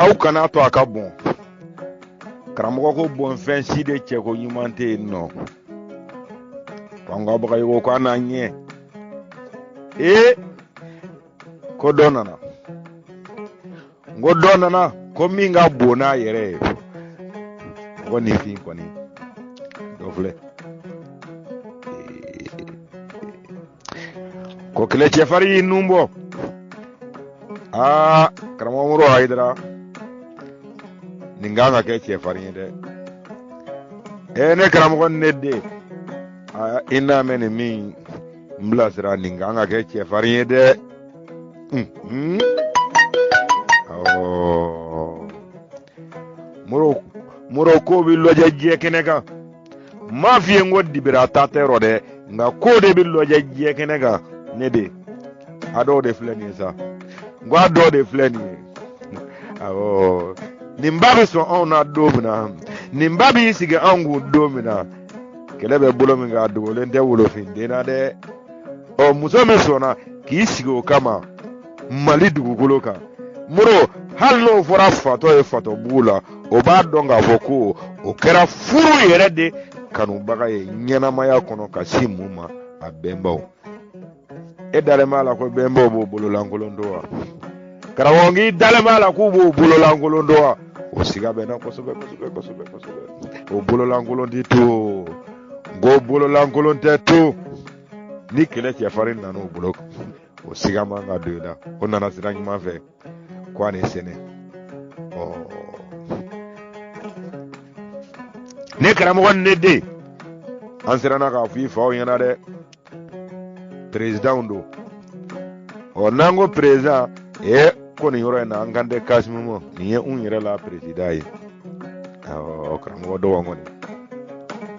Aw kana to a ka bɔn. Karamɔgɔ ko bɔnfɛn si de cɛko ɲuman tɛ yen nɔ. Ko an ka Bagayogo ko an n'a ɲɛ. Ee, ko dɔ nana. N ko dɔ nana ko min ka bon n'a yɛrɛ ye. Mɔgɔ nifin kɔni dɔ filɛ. Ko kɛlɛ cɛfarin y'i nun bɔ. Aa, karamɔgɔ Moro Hayidara, nin kan ka kɛ cɛfarin ye dɛ. Ee, ne karamɔgɔ ne den, aa, i n'a mɛn nin min n bilasira, nin kan ka kɛ cɛfarin ye dɛ. Awɔ. Moro, Moro ko bɛ lajɛ diɲɛ kɛnɛ kan. N m'a f'i ye n ko dibira ta tɛ rɔ dɛ, nka ko de bɛ lajɛ diɲɛ kɛnɛ kan ne de. A dɔw de filɛ nin ye sa. N ko a dɔw de filɛ nin ye. Awɔ. Nin ba bɛ sɔn anw na don min na, nin ba b'i sigi anw kun don min na, kɛlɛ bɛ bolo min kan, a dogolen tɛ wolofin den na dɛ. Ɔ, muso min sɔnna k'i sigi o kama Mali dugukolo kan, Moro, hali n'o fɔra fatɔ ye fatɔbugu la, o b'a dɔn k'a fɔ ko o kɛra furu yɛrɛ de kanubaga ye ɲɛnamaya kɔnɔ ka si mun ma a bɛnbaw. E dalen b'a la ko bɛnbaw b'o bololankolon to wa? Karamɔgɔ, k'i dalen b'a la k'u b'o bololankolon to wa? O siga bɛ n na kosɛbɛ kosɛbɛ kosɛbɛ kosɛbɛ. O bololankolon tɛ to. N ko bololankolon tɛ to. Ni kɛlɛ cɛfarin nana o bolo, o siga man ka don i la. O nana sira ɲuman fɛ ko a ni sɛnɛ. Ɔ, ne karamɔgɔ, ne den, an siranna k'a fɔ i faw ɲɛna dɛ, perezidanw don. Ɔ, n'an ko perezidan, ee, ko nin yɔrɔ in na an kan tɛ Kasimu ma, nin ye n yɛrɛ la perezidan ye. Awɔ, karamɔgɔ dɔgɔ kɔni.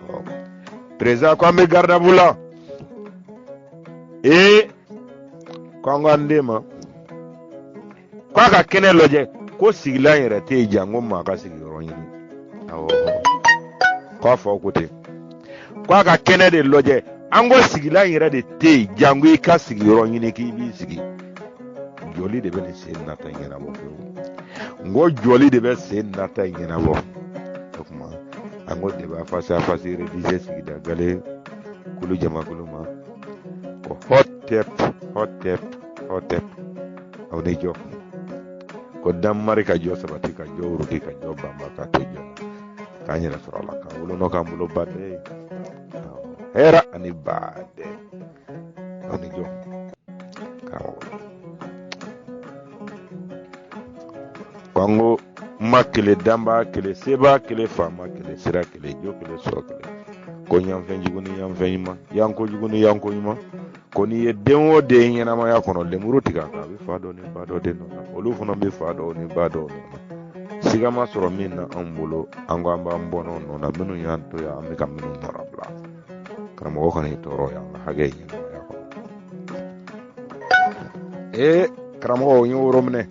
Ɔ, perezidan ko an bɛ garidabu la. Ee, ko an ko an den ma k'a ka kɛnɛ lajɛ, ko sigilan yɛrɛ tɛ yen, janko maa ka sigiyɔrɔ ɲini. Awɔ, k'a faw ko ten k'a ka kɛnɛ de lajɛ, an ko sigilan yɛrɛ de tɛ yen, janko i ka sigiyɔrɔ ɲini k'i b'i sigi. Jɔli de bɛ nin sen nata in ɲɛnabɔ pewu. N ko jɔli de bɛ sen nata in ɲɛnabɔ. O tuma an ko débat face à face rédigé sigida gale kulu jamakulu ma ko hotep hotep hotep, aw ni jɔ ko danmari ka jɔ sabati ka jɔ wurudi ka jɔ banba ka to jɔ k'an yɛrɛ sɔrɔ a la k'an wolonɔ k'an bolo ba dɛ hɛrɛ ani ba dɛ, aw ni jɔ karamɔgɔ. Ko an ko ma kelen danba kelen seba kelen faama kelen sira kelen jo kelen sɔrɔ kelen ko yanfɛn jugu ni yanfɛn ɲuman yanko jugu ni yanko ɲuman ko n'i ye den o den ɲɛnamaya kɔnɔ lemuru tigɛ a kan, a bɛ fa dɔ ni ba dɔ de nɔ na, olu fana bɛ fa dɔw ni ba dɔw nɔ na. Siga ma sɔrɔ min na anw bolo, an ko an b'an bɔnnaw nɔ na, minnu y'an to yan, an bɛ ka minnu nɔrabila. Karamɔgɔ kana i tɔɔrɔ y'an ka hakɛ ɲɛnamaya kɔnɔ. Ee karamɔgɔ, n ye woro minɛ.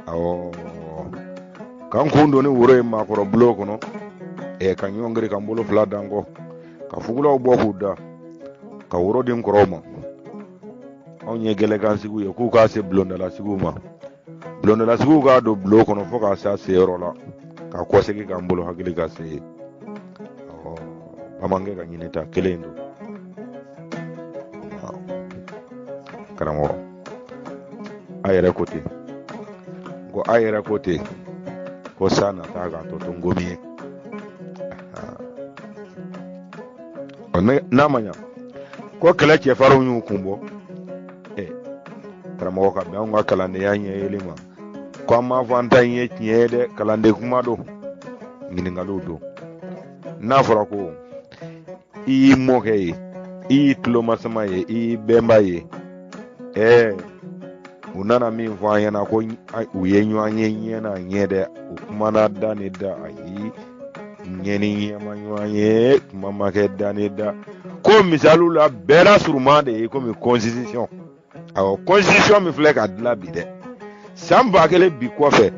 Awɔ, k'an kun don ni woro ye maakɔrɔ bulon kɔnɔ, ka ɲɔngiri ka n bolo fila da n kɔ, ka fugulaw bɔ k'u da, ka woro di n kɔrɔw ma. Anw ye gɛlɛkansigiw ye k'u k'a se bulondalasigiw ma, bulondalasigiw k'a don bulon kɔnɔ fo k'a se a seyɔrɔ la, ka kɔsegin k'an bolo hakili ka se yen. Awɔ, bamanankɛ ka ɲinita kelen don. Karamɔgɔ, a yɛrɛ ko ten, ko a yɛrɛ ko ten ko san nata k'a tɔ to ngomi ye. N'a ma ɲa ko kɛlɛ cɛfarinw y'u kun bɔ, karamɔgɔ, ka bɛn anw ka kalandenya ɲɛ yeli ma, ko an m'a fɔ an ta in ye tiɲɛ ye dɛ, kalanden kuma don, ɲininkaliw don. N'a fɔra ko i y'i mɔkɛ ye, i y'i tulomasama ye, i y'i bɛnba ye, u nana min fɔ an ɲɛna ko u ye ɲɔgɔn ye ɲɛ n'a ɲɛ dɛ, u kumana da ni da, ayi, ɲɛ ni ɲɛ ma ɲɔgɔn ye, kuma ma kɛ da ni da. Ko misaliw la bɛɛ la surunman de ye komi constitution. Awɔ, constitution min filɛ ka dilan bi dɛ, san 1000 bi kɔfɛ,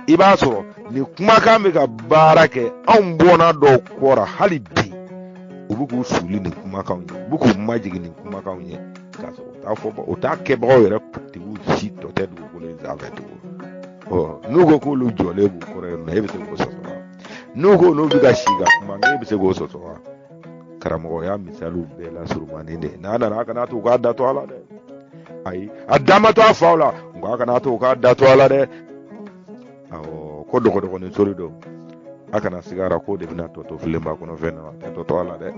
i b'a sɔrɔ nin kumakan bɛ ka baara kɛ anw bɔnna dɔw kɔra hali bi, u bɛ k'u suli nin kumakanw ye, u bɛ k'u majigin nin kumakanw ye, k'a sɔrɔ u t'a fɔ, u t'a kɛbagaw yɛrɛ tigiw si tɔ tɛ dugukolo in sanfɛ tugun. Ɔ n'u ko k'olu jɔlen b'u kɔrɔ yen nɔ, e bɛ se k'o sɔsɔ wa? N'u ko n'u bɛ ka si ka kuma, e bɛ se k'o sɔsɔ wa? Karamɔgɔya misaliw bɛɛ la surumani de n'a nana, a kana to u k'a da to a la dɛ. Ayi, a da ma to a faw la, nka a kana to u k'a da to a la dɛ. Awɔ, ko dɔgɔdɔgɔnin sori don, a kana siga a ra k'o de bɛna tɔ to filenba kɔnɔ fɛn na, a tɛ tɔ to a la dɛ.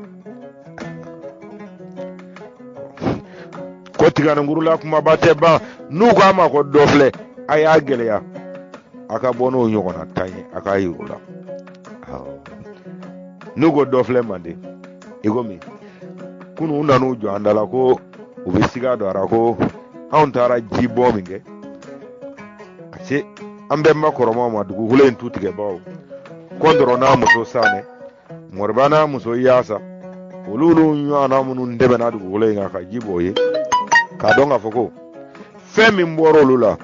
Ko tiganinkurula kumaba tɛ ban. N'u ko a ma ko dɔ filɛ, a y'a gɛlɛya, a ka bɔ n'o ɲɔgɔnna tan ye, a k'a yir'u la. N'u ko dɔ filɛ manden, i komi kunu u nan'u jɔ an da la ko u bɛ siga don a ra ko anw taara ji bɔ min kɛ ka se an bɛnba kɔrɔmaw ma dugukolo in tu tigɛbaw, kɔntɔrɔ n'a muso sanɛ, moriba n'a muso yaasa, olu n'u ɲɔgɔnna minnu tɛmɛna dugukolo in kan ka ji bɔ o ye, k'a dɔn k'a fɔ ko fɛn min bɔra olu la,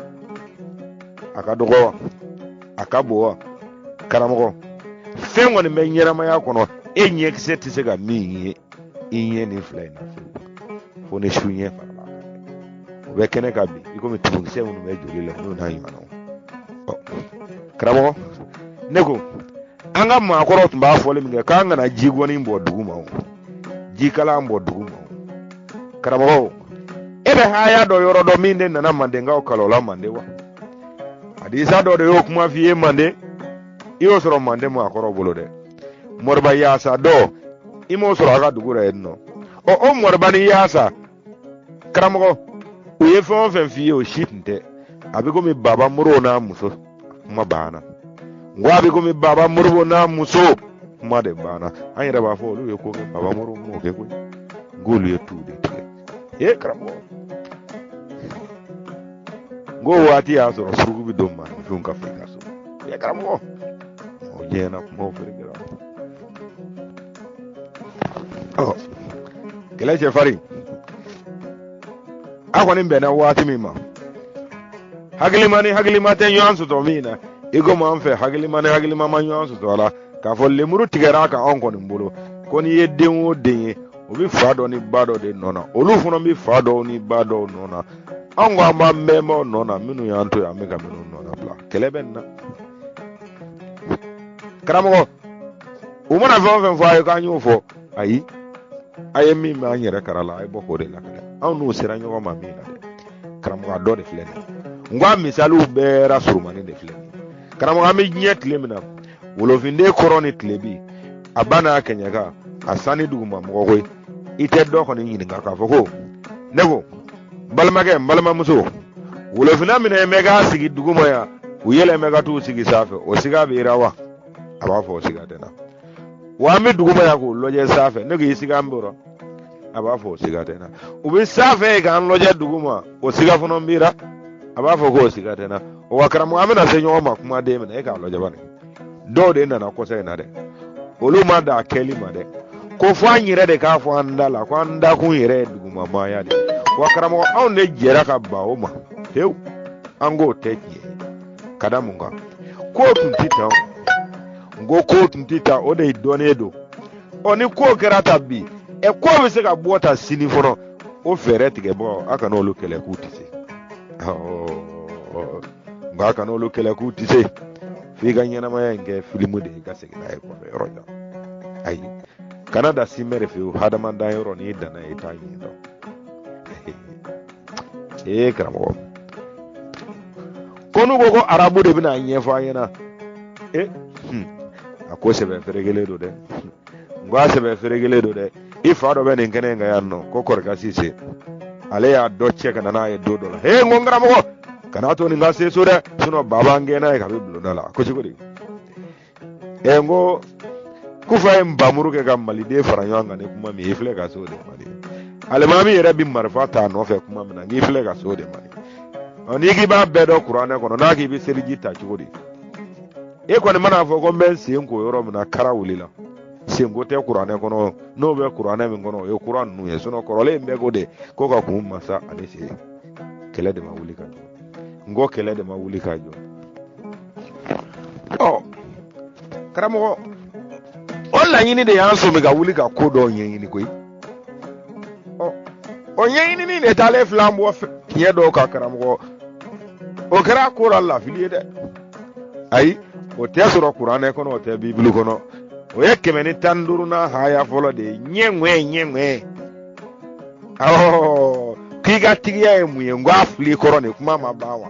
a ka dɔgɔ wa, a ka bon wa? Karamɔgɔ, fɛn kɔni bɛ ɲɛnamaya kɔnɔ, e ɲɛkisɛ tɛ se ka min ye i ɲɛ nin fila in na fewu, fo ni su ɲɛ farala a kan. O bɛ kɛnɛ kan bi i komi tumukisɛ minnu bɛ joli la, n'o n'a ɲɔgɔnnaw. Ɔ karamɔgɔ, ne ko an ka maakɔrɔw tun b'a fɔli min kɛ k'an kana jigɔni bɔ dugu ma, o jikalan bɔ dugu ma. O karamɔgɔ, e bɛ haya dɔ yɔrɔ dɔn min de nana mandenkaw kalɔ la manden wa? Hadisa dɔ de y'o kuma f'i ye manden, i y'o sɔrɔ manden maakɔrɔw bolo dɛ. Moriba yaasa dɔ, i m'o sɔrɔ a ka dugu la yen nɔ. Ɔ o moriba ni yaasa, karamɔgɔ, u ye fɛn o fɛn f'i ye, o si tun tɛ. A bɛ komi baba moribo n'a muso kuma banna. N ko a bɛ komi baba moribo n'a muso kuma de banna. An yɛrɛ b'a fɔ olu ye ko kɛ, baba moribo m'o kɛ koyi. N k'olu ye tu de tigɛ. Ee karamɔgɔ, n ko waati y'a sɔrɔ suruku bɛ don maaninfinw ka fɔ i ka so. Ee karamɔgɔ, o diɲɛ na kumaw ferekera. Ɔ kɛlɛ cɛfarin, a kɔni bɛnna waati min ma, hakilima ni hakilima tɛ ɲɔgɔn sɔsɔ min na, i komi an fɛ hakilima ni hakilima ma ɲɔgɔn sɔsɔ a la k'a fɔ lemuru tigɛra a kan anw kɔni bolo, ko n'i ye den o den ye, o bɛ fa dɔ ni ba dɔ de nɔ na, olu fana bɛ fa dɔw ni ba dɔw nɔ na. Anw ko an b'an bɛnbaw nɔ na, minnu y'an to yen, an bɛ ka minnu nɔ na bila. Kɛlɛ bɛ nin na karamɔgɔ. U mana fɛn o fɛn fɔ a ye k'an y'o fɔ, ayi, a ye min bɛ an yɛrɛ kara la, a ye bɔ k'o de lakale. Anw n'u sera ɲɔgɔn ma min na dɛ karamɔgɔ, a dɔ de filɛ nin ye. N ko a misaliw bɛɛ la surumani de filɛ nin ye karamɔgɔ. An bɛ diɲɛ tile min na, wolofinden kɔrɔ ni tilebi, a ba n'a kɛɲɛka, a san ni duguma mɔgɔ koyi, i tɛ dɔ kɔni ɲininka k'a fɔ ko ne ko n balimakɛ, n balimamuso, wolofinna minɛ bɛ k'a sigi duguma yan, u yɛlɛn bɛ ka t'u sigi sanfɛ, o siga b'i ra wa? A b'a fɔ o siga tɛ n na. Wa an bɛ duguma yan k'u lajɛ sanfɛ, ne k'i siga n bɔrɔ, a b'a fɔ o siga tɛ n na. U bɛ sanfɛ yen k'an lajɛ duguma, o siga fana b'i ra? A b'a fɔ k'o siga tɛ n na. O wa karamɔgɔ, an bɛna se ɲɔgɔn ma kumaden min na, e k'a lajɛ bani. Dɔw de nana kɔsa in na dɛ, olu ma dan a kɛli ma dɛ, ko fo an yɛrɛ de k'a fɔ an da la ko an dakun yɛrɛ ye dugumamaaya de ye. Wa karamɔgɔ, anw de jɛra ka ban o ma pewu, an k'o tɛ tiɲɛ ye. Ka da mun kan? Ko tun tɛ tan, n ko ko tun tɛ tan, o de dɔnnen don. Ɔ ni ko kɛra ta bi, ɛ ko bɛ se ka bɔ ta sini fɔlɔ, o fɛɛrɛ tigɛbagaw, a kana olu kɛlɛ k'u tɛ se. Nka a kana olu kɛlɛ k'u tɛ se, f'i ka ɲɛnamaya in kɛ filimu de ye, i ka segin n'a ye kɔfɛ yɔrɔ jan. Ayi, kana da simɛri fewu, hadamaden yɔrɔ n'i danna i t'a ɲɛ dɔn. Ee karamɔgɔ, ko n'u ko ko arabu de bɛna a ɲɛfɔ an ɲɛna, e a ko sɛbɛ ferekelen don dɛ. N ko a sɛbɛ ferekelen don dɛ. I fa dɔ bɛ nin kɛnɛ in kan yan nɔ, ko kɔrɔka sise, ale y'a dɔ cɛ ka na n'a ye don dɔ la. He, n ko n karamɔgɔ, kana to nin ka se so dɛ, sinɔn ba b'an gɛn n'a ye kabi bulonda la. Ko cogo di? Ɛ n ko kufa ye nbamuru kɛ ka maliden fara ɲɔgɔn kan ni kuma min ye, i filɛ ka s'o de ma de. Alimami yɛrɛ bi marifa ta a nɔfɛ kuma min na, n'i filɛ ka s'o de ma de. Ɔ n'i k'i b'a bɛɛ dɔn kuranɛ kɔnɔ, n'a k'i bɛ seliji ta cogo di? E kɔni mana fɔ ko n bɛ n sen ko yɔrɔ min na, kara wulila. Senko tɛ kuranɛ kɔnɔ, n'o bɛ kuranɛ min kɔnɔ, o ye kura ninnu ye. Sinɔn kɔrɔlen in bɛɛ ko de ko ka kun masa ani sen. Kɛlɛ de ma wuli ka jɔ. N ko kɛlɛ de ma wuli ka jɔ. Ɔ karamɔgɔ, o laɲini de y'an sɔmi ka wuli ka ko dɔw ɲɛɲini koyi. Ɔ o ɲɛɲinini de taalen filɛ an bɔ tiɲɛ dɔw kan karamɔgɔ. O kɛra ko la lafili ye dɛ. Ayi, o tɛ sɔrɔ kuranɛ kɔnɔ, o tɛ bibulu kɔnɔ. O ye 115nan haya fɔlɔ de ye. Ɲɛŋɛ ɲɛŋɛ, awɔ, k'i ka tigiya ye mun ye? N ko a fili kɔrɔ nin kuma ma ban wa?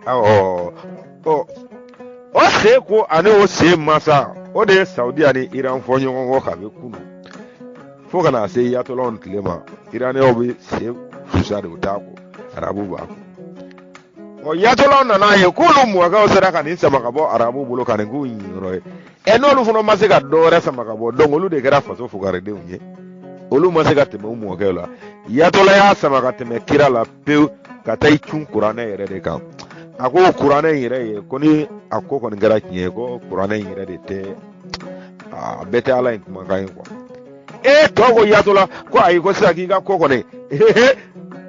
Awɔ, ɔ o se ko ani o se masa, o de ye Saudiya ni Iran fɔ ɲɔgɔn kɔ kabi kunu fo ka na se yatɔlaw tile ma. Iraniyɛnw bɛ se fusa de, u t'a ko, arabu b'a ko. Ɔ yatɔlaw nana ye k'olu mɔkɛw sera ka nin sama ka bɔ arabu bolo ka nin k'u ɲiyɔrɔ ye. Ɛ n'olu fana ma se ka dɔ wɛrɛ sama ka bɔ, donc olu de kɛra faso fugaridenw ye, olu ma se ka tɛmɛ u mɔkɛw la. Yatɔla y'a sama ka tɛmɛ kira la pewu ka taa i cun kuranɛ yɛrɛ de kan. A ko kuranɛ in yɛrɛ ye ko ni a ko kɔni kɛra tiɲɛ ye, ko kuranɛ in yɛrɛ de tɛ, a bɛɛ tɛ ala in kumakan ye quoi. E tɔ ko yatɔla ko ayi, ko sisan k'i ka ko kɔni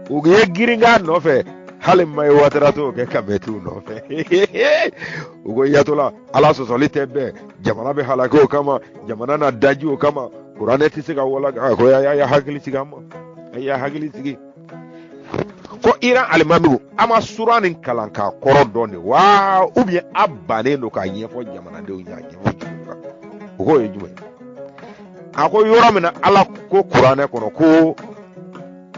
u ye girin k'a nɔfɛ, hali Mayi Watara t'o kɛ ka mɛtiw nɔfɛ. U ko yatɔla ala sɔsɔli tɛ bɛn, jamana bɛ halaki o kama, jamana na daji o kama, kuranɛ tɛ se ka wala. Ko a y'a hakili sigi, a ma a y'a hakili sigi. Ko Iran alimamiw, a ma sura nin kalan k'a kɔrɔ dɔn de wa, ou bien a bannen don k'a ɲɛfɔ jamanadenw ye a ɲɛfɔ cogo kan? O k'o ye jumɛn? A ko yɔrɔ min na ala ko kuranɛ kɔnɔ ko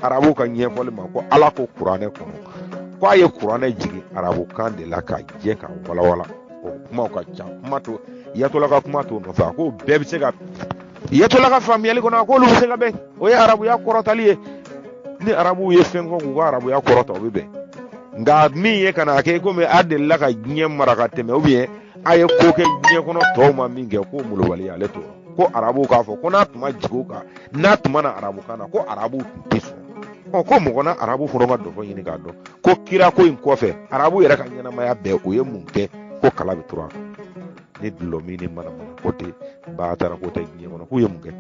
arabuw ka ɲɛfɔli ma, ko ala ko kuranɛ kɔnɔ ko a ye kuranɛ jigin arabukan de la k'a jɛ k'a walawala. O kumaw ka ca, kuma to yatɔla ka kuma t'o nɔfɛ. A ko bɛɛ bɛ se ka yatɔla ka faamuyali kɔnɔ, a k'olu bɛ se ka bɛn, o ye arabuya kɔrɔtali ye. Ni arabuw ye fɛn fɔ k'u ka arabuya kɔrɔta, o bɛ bɛn. Nka min ye ka n'a kɛ komi a delila ka diɲɛ mara ka tɛmɛ, ou bien a ye ko kɛ diɲɛ kɔnɔ tɔw ma min kɛ, k'o molobaliya ale t'o. Ko arabuw k'a fɔ ko n'a tun ma jigin o kan, n'a tun ma na arabukan na, ko arabuw tun tɛ sɔn. Ɔ ko mɔgɔ na arabu fana ka dɔfɔ ɲini k'a dɔn ko kira ko in kɔfɛ, arabu yɛrɛ ka ɲɛnamaya bɛɛ, u ye mun kɛ ko kala bɛ turu a kan ni dulɔmin ni manamana ko tɛ, baatara ko tɛ diɲɛ kɔnɔ, k'u ye mun kɛ?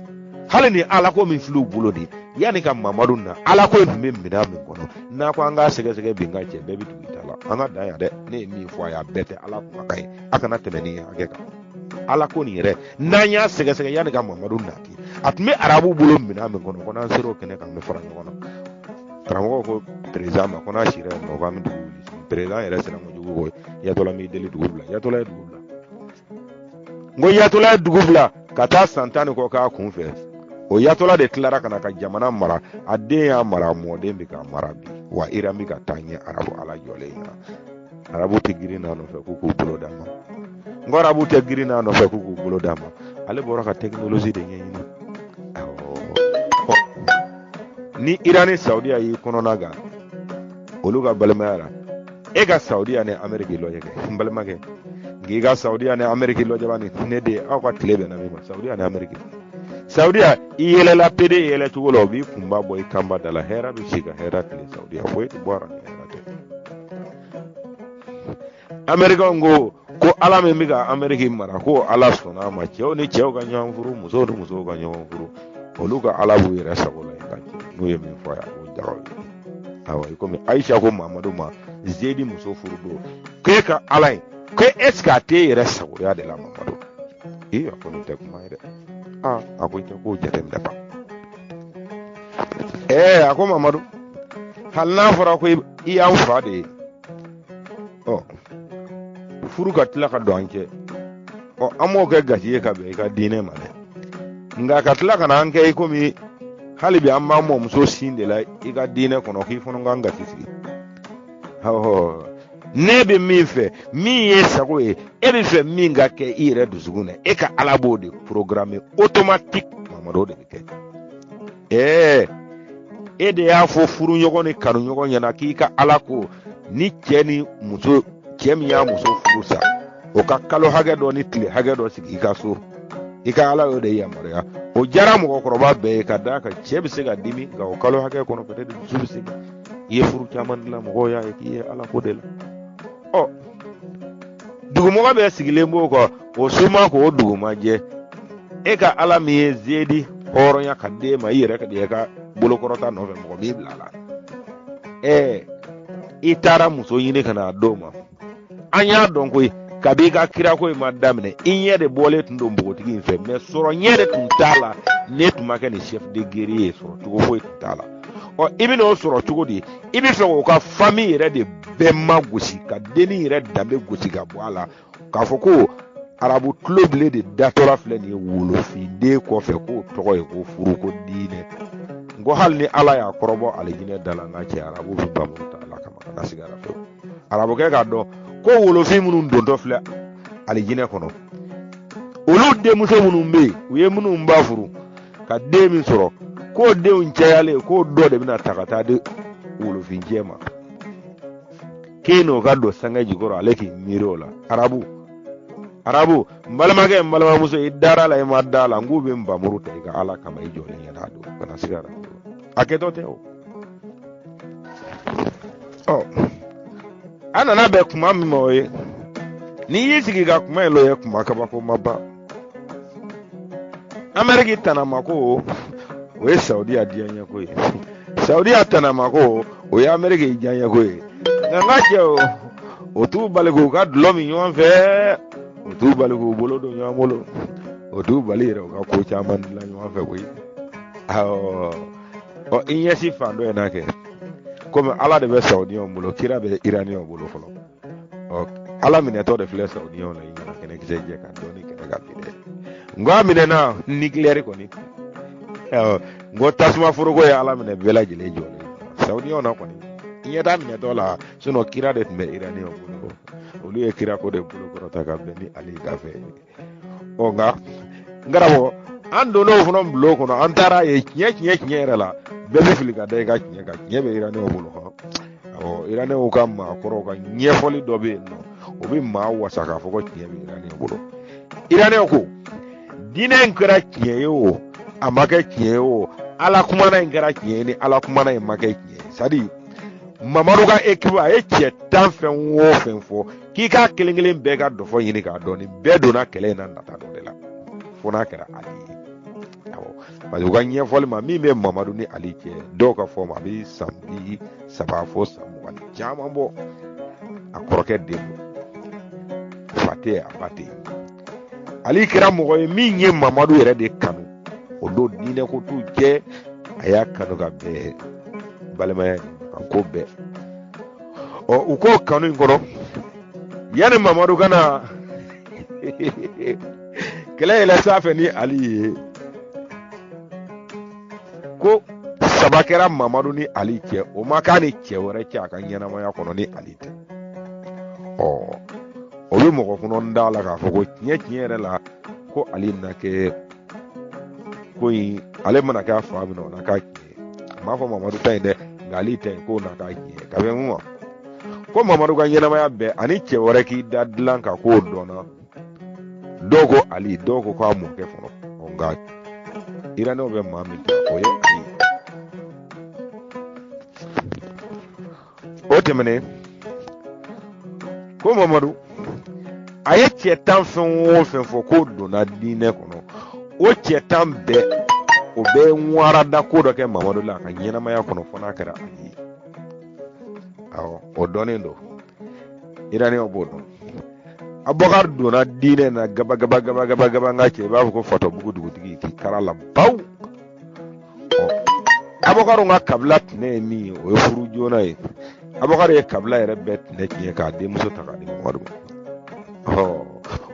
Hali ni ala ko min filɛ u bolo de, yanni ka Mamadu na, ala ko in tun bɛ minɛn min kɔnɔ, n'a ko an k'a sɛgɛsɛgɛ bi, n ka cɛ bɛɛ bɛ tugu i ta la. An ka dan yan dɛ. Ne ye min fɔ a ye, a bɛɛ tɛ ala kumakan ye, a kana tɛmɛ nin hakɛ kan. Ala ko nin yɛrɛ, n'an y'a sɛgɛsɛgɛ yanni ka Mamadu nati, a tun bɛ arabu bolo minɛn min kɔnɔ, ko n'an sera o kɛnɛ kan, an bɛ fara ɲɔgɔn na. Karamɔgɔ ko perezidan ma ko n'a sira yen nɔ, k'an bɛ dugu wuli. Perezidan yɛrɛ siran kojugu, ko yatɔla m'i deli, dugu bila. Yatɔla ye dugu bila. N ko yatɔla ye dugu bila ka taa san 10 ni kɔ k'a kun fɛ. O yatɔla de tilara ka na ka jamana mara, a den y'a mara, a mɔden bɛ k'a mara bi. Wa Iran bɛ ka taa ɲɛ arabu ala jɔlen ɲɛna. Arabu tɛ girin n'a nɔfɛ k'u k'u bolo d'a ma. N ko arabu tɛ girin n'a nɔfɛ k'u k'u bolo d'a ma. Ale bɔra ka tɛkinolozi de ɲɛɲini. Awɔ, ni Iran ni Saudiya y'i kɔnɔna gan olu ka balimaya la, e ka Saudiya ni Ameriki lajɛ kɛ, n balimakɛ, nk'i ka Saudiya ni Ameriki lajɛ bani, ne de aw ka tile bɛnna min ma. Saudiya ni Ameriki, Saudiya i yɛlɛla pede yɛlɛ cogo la, o b'i kunba bɔ i kanba da la. Hɛrɛ bɛ si ka hɛrɛ tile Saudiya, foyi tɛ bɔ a la ni hɛrɛ tɛ. Amerikɛnw ko ko ala min bɛ ka Ameriki mara, ko ala sɔnna a ma cɛw ni cɛw ka ɲɔgɔn furu, musow ni musow ka ɲɔgɔn furu. Olu ka ala b'u yɛrɛ sago la ka cɛ n'u ye min fɔ a ye, a b'o jaraw ye. Awa, i komi Ayisa ko Mamadu ma Zedi muso furu don, k'e ka ala ye ko est ce que a t'e yɛrɛ sagoya de la Mamadu? Ee, a ko nin tɛ kuma ye dɛ. Aa, a ko i tɛ k'o jateminɛ ba. Ɛɛ, a ko Mamadu, hali n'a fɔra ko i y'an fa de ye, ɔ furu ka tila ka don an cɛ, ɔ an m'o kɛ gasi ye ka bɛn i ka diinɛ ma dɛ. Nka ka tila ka na an kɛ i komi hali bi an b'an mɔmuso sin de la i ka diinɛ kɔnɔ, k'i fana k'an gasi sigi. Ne bɛ min fɛ, min ye sago ye, e bɛ fɛ min ka kɛ i yɛrɛ dusukun na, e ka ala b'o de programmer automatique. Mamadu, o de bɛ kɛ. Ɛɛ, e de y'a fɔ furuɲɔgɔn ni kanuɲɔgɔn ɲɛna k'i ka ala ko ni cɛ ni muso, cɛ min y'a muso furu sa, o ka kalo hakɛ dɔ ni tile hakɛ dɔ sigi i ka so. I ka ala y'o de yamaruya. O diyara mɔgɔkɔrɔba bɛɛ ye, ka d'a kan cɛ bɛ se ka dimi, nka o kalo hakɛ kɔnɔ, peut-être dusu bɛ se. I ye furu caman dilan, mɔgɔw y'a ye k'i ye ala ko de la. Ɔ dugumɔgɔ bɛɛ sigilen b'o kɔ, o suma k'o duguma jɛ. E ka ala min ye Zedi hɔrɔnya ka d'e ma, i yɛrɛ ka di ka bolokɔrɔta nɔfɛ, mɔgɔ m'i bila a la. Ɛɛ, i taara muso ɲini ka n'a d'o ma. An y'a dɔn koyi, kabi i ka kirako in ma daminɛ, i ɲɛ de bɔlen tun don npogotigi in fɛ, mais sɔrɔ ɲɛ de tun t'a la. Ne tun ma kɛ nin chef de guerrier ye, sɔrɔ cogo foyi tun t'a la. Ɔ i bɛna o sɔrɔ cogo di? I bɛ fɛ k'o ka famille yɛrɛ de bɛɛ magosi, ka dennin yɛrɛ danbe gosi ka bɔ a la, k'a fɔ ko arabu tulobilen de datɔla filɛ nin ye wolofinden kɔfɛ, k'o tɔgɔ ye ko furu, ko diinɛ. N ko hali ni Ala y'a kɔrɔbɔ alijinɛ da la, n ka cɛ, arabu bɛ npanmuru ta Ala kama, kana siga a la fewu. Arabukɛ k'a dɔn ko wolofin minnu dontɔ filɛ alijinɛ kɔnɔ, olu denmuso minnu bɛ yen, u ye minnu ba furu ka den min sɔrɔ, k'o denw cayalen, k'o dɔ de bɛna ta ka taa di wolofincɛ ma, k'e n'o ka don sange jukɔrɔ, ale k'i miiri o la. Arabu, arabu, n balimakɛ, n balimamuso, i dara la, i ma da la, n k'u bɛ npanmuru ta i ka Ala kama i jɔlen ɲɛna a don, kana siga a la, a kɛtɔ tɛ o. Ɔ, a nana bɛn kuma min ma, o ye n'i y'i sigi ka kuma in lɔ ye, kuma kabako ma ban. Ameriki tanamako, o ye Saudiya diyaɲɛko ye. Saudiya tanamako, o ye Ameriki diyaɲɛko ye. Nka n ka cɛ, o t'u bali k'u ka dulɔ min ɲɔgɔn fɛ, o t'u bali k'u bolo don ɲɔgɔn bolo, o t'u bali yɛrɛ u ka ko caman dilan ɲɔgɔn fɛ koyi. Awɔ, ɔ, i ɲɛsin fan dɔ in na kɛ, komi Ala de bɛ Saudiyɛnw bolo, kira bɛ Iraniyɛnw bolo fɔlɔ. Ɔ, Ala minɛtɔ de filɛ Saudiyɛnw la i ɲɛna kɛnɛkisɛ jɛ ka dɔɔni kɛnɛ ka bi dɛ. N ko a minɛna nucléaire kɔni, n ko tasuma foroko ye Ala minɛ bɛɛ lajɛlen jɔlen Saudiyɛnw na kɔni, i ɲɛ t'a minɛtɔ la. Sinon kira de tun bɛ Iraniyɛnw bolo, olu ye kira ko de bolo kɔrɔta ka bɛn ni Ali ka fɛ ye. Ɔ, nka n karamɔgɔ, an donna o fana bulon kɔnɔ, an taara ye tiɲɛ tiɲɛ tiɲɛ yɛrɛ la, bɛɛ bɛ fili ka da i ka tiɲɛ kan. Tiɲɛ bɛ Iraniyɛnw bolo hɔn. Awɔ, Iraniyɛnw ka maakɔrɔw ka ɲɛfɔli dɔ bɛ yen nɔ, o bɛ maa wasa k'a fɔ ko tiɲɛ bɛ Iraniyɛnw bolo. Iraniyɛnw ko diinɛ in kɛra tiɲɛ ye o, a ma kɛ tiɲɛ ye o, Ala kumana in kɛra tiɲɛ ye ni Ala kumana in ma kɛ tiɲɛ ye, c'est à dire Mamadu ka équipe, a ye cɛ 10 fɛn o fɛn fɔ k'i k'a kelen kelen bɛɛ ka dɔfɔ ɲini k'a dɔn, nin bɛɛ donna kɛlɛ in na nata dɔ de la, fo n'a kɛra Ali ye. Awɔ, parce que u ka ɲɛfɔli ma, min bɛ Mamadu ni Ali cɛ, dɔw ka fɔ ma, a bɛ san 30 fo san 20 ni caman bɔ. A kɔrɔkɛ den don, fa tɛ yen, a ba tɛ yen. Ali kɛra mɔgɔ ye min ye Mamadu yɛrɛ de kanu o don, diinɛ ko t'u cɛ, a y'a kanu ka bɛn balimaya ka ko bɛɛ. Ɔ, u k'o kanu in kɔnɔ, yanni Mamadu ka na kɛlɛ yɛlɛ sanfɛ ni Ali ye, ko saba kɛra Mamadu ni Ali cɛ, o ma k'a ni cɛ wɛrɛ cɛ a ka ɲɛnamaya kɔnɔ ni Ali tɛ. Ɔ, o bɛ mɔgɔ kɔnɔ da la k'a fɔ ko tiɲɛ tiɲɛ yɛrɛ la, ko Ali na kɛ ko in, ale mana kɛ a fa min na, o na k'a tiɲɛ ye. A m'a fɔ Mamadu ta in dɛ, nka Ali ta in, k'o na k'a tiɲɛ ye. Ka bɛn mun ma, ko Mamadu ka ɲɛnamaya bɛɛ ani cɛ wɛrɛ k'i da dilan kan, k'o dɔnna. Dɔw ko Ali, dɔw ko k'a mɔkɛ fɔlɔ. Nka Iranɛw bɛ maa min ta, o ye Ali. O tɛmɛnen ko Mamadu a ye cɛ 10 fɛn o fɛn fɔ k'o donna diinɛ kɔnɔ, o cɛ 10 bɛɛ, o bɛɛ ye warada ko dɔ kɛ Mamadu la a ka ɲɛnamaya kɔnɔ, fo n'a kɛra Ali ye. Awɔ, o dɔnnen don, Iraniyɛnw b'o dɔn. Abubakar donna diinɛ na gaba gaba gaba gaba gaba, n ka cɛ, i b'a fɔ ko Fatɔbugu dugutigi k'i kara la baw. Abubakar ka kabila tɛnɛ ye min ye, o ye furu joona ye. Abubakar ye kabila yɛrɛ bɛɛ tɛnɛ tiɲɛ k'a denmuso ta k'a di Mamadu ma.